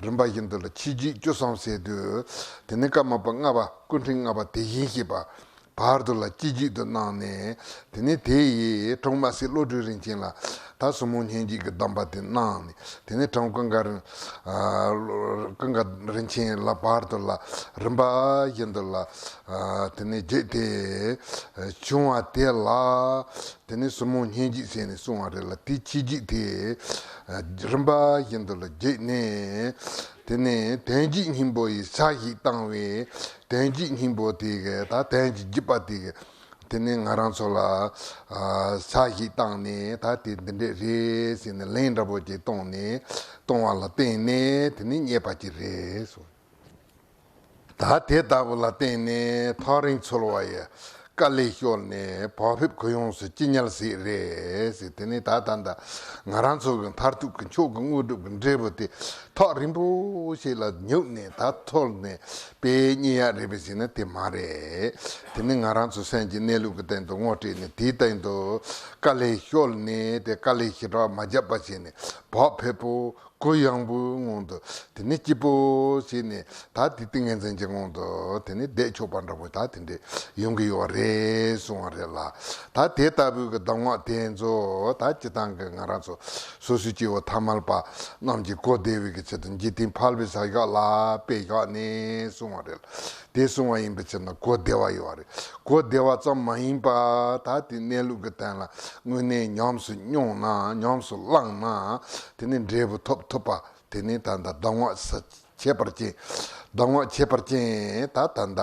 རིམ་པ་བཞིན་དུ་ལ་ཆོས་བརྒྱད་བཅུ་གསུམ་ཟེར་དུས། དེ་ནས་ཀརྨ་པ་ལྔ་པ་སྐུ་ཕྲེང་ལྔ་པ་དེ་བཞིན་གཤེགས་པ། བར་དུ་ལ་ཆོས་བརྒྱད་དུ་གནང་ནས། དེ་ནས་དེ་ཡི་འཁྲུངས་མ་སྲས་བློ་གྲོས་རིན་ཆེན་ལ་ད་ཟབ་མོ་སྙན་བརྒྱུད་ཀྱི་གདམས་པ་དེ་གནང་ནས། དེ་ནས་འཁྲུངས་ཀུན་དགའ་རིན་ཀུན་དགའ་རིན་ཆེན་ལ་བར་དུ་ལ་རིམ་པ་བཞིན་དུ་ལ་དེ་ནས་བརྒྱུད་དེ་བྱུང་བ་དེ་ལ། དེ་ནས་ཟབ་མོ་སྙན་བརྒྱུད་ཟེར་ནས་གསུངས་པ་རེད་ལ། དེ་ཆོས་བརྒྱད་དེ་རིམ་པ་བཞིན་དུ་ལ་བརྒྱུད་ནས། དེ་ནས་དོན་བརྒྱུད་སྙིང་པོ་ཡི་ཆ་ཞིག་བཏང་བས། དོན་བརྒྱུད་སྙིང་པོ་དེ་གི་ད་དོན་གྱི་བརྒྱུད་པ་དེ་གི་ དེ་ནས་ང་རང་ཚོ་ལ་ཨ་ཆ་ཞིག་བཏང་ནས། ད་དེ་འདི་འདྲས་རེད་ཟེར་ནས་ལན་འདྲ་པོ་ཅིག་གཏོང་ནས། གཏོང་བ་ལ་བརྟེན་ནས་དེ་ནས་རྙེད་པ་ཅིག་རེད་སོ། ད་དེ་ལྟ་བུ་ལ་བརྟེན་ནས་ཐག་རིང་ཚོར་བ་ཡི་དཀའ་ལས་ཤོར་ནས། བག་ཕེབས་གུ་ཡངས་སུ་ཅི་ཉལ་སྲིད་རེད་ཟེར། དེ་ནས་ད་ད་ལྟ་ང་རང་ཚོ་གི་མཐར་ཐུག་གི་མཆོག་གི་དངོས་གྲུབ་ཀྱི་འབྲས་བུ་དེ་ཐག་རིང་པོ་ཞིག་ལ་ཉུལ་ནས་ད་ཐོབ་ནས་དཔེ་རྙེད་ཡག་རེད་པས་ཟེར་ན་དེ་མ་རེད། དེ་ནི་ང་རང་ཚོ་སེམས་ཀྱི་གནས་ལུགས་ཀྱི་སྟེང་དུ་ངོ་སྤྲད་ནས། དེའི་སྟེང་དུ་དཀའ་ལས་ཤོར་ནས། དེ་དཀའ་ལས་ཞེ་དྲག་མ་བརྒྱབ་པ་བྱས་ནས། བག་ཕེབས་པོ་གུ་ཡངས་པོའི་ངང་དུ། དེ་ནི་སྐྱིད་པོ་བྱས་ནས། ད་དེ་ཏིང་ངེ་འཛིན་གྱི་ངང་དུ་དེ་ནི་བསྡད་ཆོག་པ་འདྲ་པོ་ད་དེ་འདྲས་ཡོང་གི་ཡོད་རེད་གསུང་བ་རེད་ལ། ད་དེ་ལྟ་བུའི་གི་གདམས་ངག་དེ་ཚོ་ད་སྤྱིར་བཏང་གི་ང་རང་ཚོ་སོ་སོའི་སྐྱེ་བོ་ཐ་མལ་པ་རྣམས་ཀྱིས་གོ་བདེ་བའི་གི་ཆེད་དུ། འཇིག་རྟེན་ཕལ་པའི་བྱ་བཞག་ལ་དཔེ་བཞག་ནས་གསུང་བ་རེད། དེ་གསུང་བ་ཡིན་པའི་ཕྱིར་ན་གོ་བདེ་བ་ཡོད་རེད། གོ་བདེ་བ་ཙམ་མ་ཡིན་པ། ད་དེ་གནས་ལུགས་ཀྱི་སྟེང་ལ་དངོས་གནས་ཉམས་སུ་མྱོང་ན། ཉམས་སུ་བླངས་ན། དེ་ནི་འབྲས་བུ་ཐོབ་ཐུབ་པ། དེ་ནི་ད་ལྟ་གདམས་ངག་ས་ཁྱད་པར་ཅན། གདམས་ངག་ཁྱད་པར་ཅན། ད་ད་ལྟ་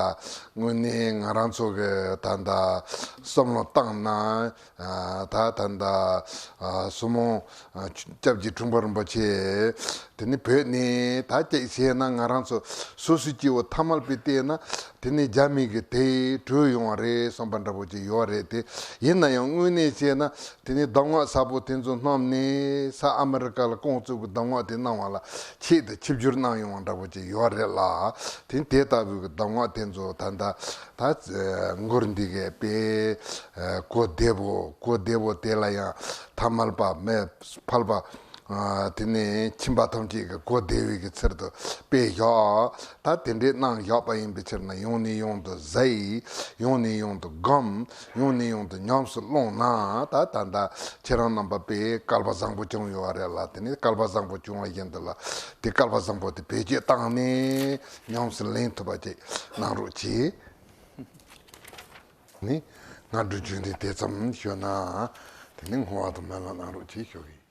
དངོས་གནས་ང་རང་ཚོ་གི་ད་ལྟ་བསམ་བློ་བཏང་ན། ཨ་ད་ད་ལྟ་ཨ་ཟབ་མོ་ཨ་སྐྱབས་རྗེ་དྲུང་པ་རིན་པོ་ཆེ་དེ་ནི་བོད་ནས་ད་ཅིག་བྱས་ན། ང་རང་ཚོ་སོ་སོའི་སྐྱེ་བོ་ཐ་མལ་པས་བལྟས་ན། དེ་ནི་རྒྱ་མི་གི་དེ་གྲོལ་ཡོང་བ་རེད་བསམ་པ་འདྲ་པོ་ཅིག་ཡོད་རེད་དེ། ཡིན་ན་ཡང་དངོས་གནས་བྱས་ན། དེ་ནས་གདམས་ངག་ཟབ་པོ་དེ་ཚོ་བསྣམས་ནས། ས་ཨ་མི་རི་ཀ་ལ་ཀོང་ཙུའུ་གི་གདམས་ངག་དེ་གནང་བ་ལ་ཆེད་དུ་ཆིབས་བསྒྱུར་གནང་ཡོང་བ་འདྲ་པོ་ཅིག་ཡོད་རེད་ལ། དེ་དེ་ལྟ་བུའི་གི་གདམས་ངག་དེ་ཚོ་ད་ལྟ་ད་མགུར་འདི་གའི་དཔེ་གོ་བདེ་བོ། གོ་བདེ་བོ་དེ་ལ་ཡང་ཐ་མལ་པ་མི་ཕལ་པ། ཨ་དེ་ནས་ཁྱིམ་པ་ཐམས་ཅད་ཀྱིས་གོ་བདེ་བའི་གི་ཚུལ་དུ་དཔེ་བཞག་ད་དེ་འདྲས་གནང་བཞག་པ་ཡིན་པའི་ཕྱིར་ན། ཡང་ནས་ཡང་དུ་གཟིགས། ཡང་ནས་ཡང་དུ་སྒོམ། ཡང་ནས་ཡང་དུ་ཉམས་སུ་བླངས་ན། ད་ད་ལྟ་ཁྱེད་རང་རྣམ་པ་དཔེ་སྐལ་པ་བཟང་པོ་བྱུང་ཡོད་རེད་ལ། དེ་ནས་སྐལ་པ་བཟང་པོ་བྱུང་བ་བཞིན་དུ་ལ། དེ་སྐལ་པ་བཟང་པོ་དེ་བེད་སྤྱོད་བཏང་ནས་ཉམས་སུ་ལེན་ཐུབ་པ་ཅིག་གནང་རོགས་གྱིས། ནི་སྔ་དྲོ་རྒྱུན་ལྡན་དེ་ཙམ་ཞུ་ན། དེ་ནས་བསྔོ་བ་དང་སྨོན་ལམ་གནང་རོགས་གྱིས་ཞུ་གི་ཡིན།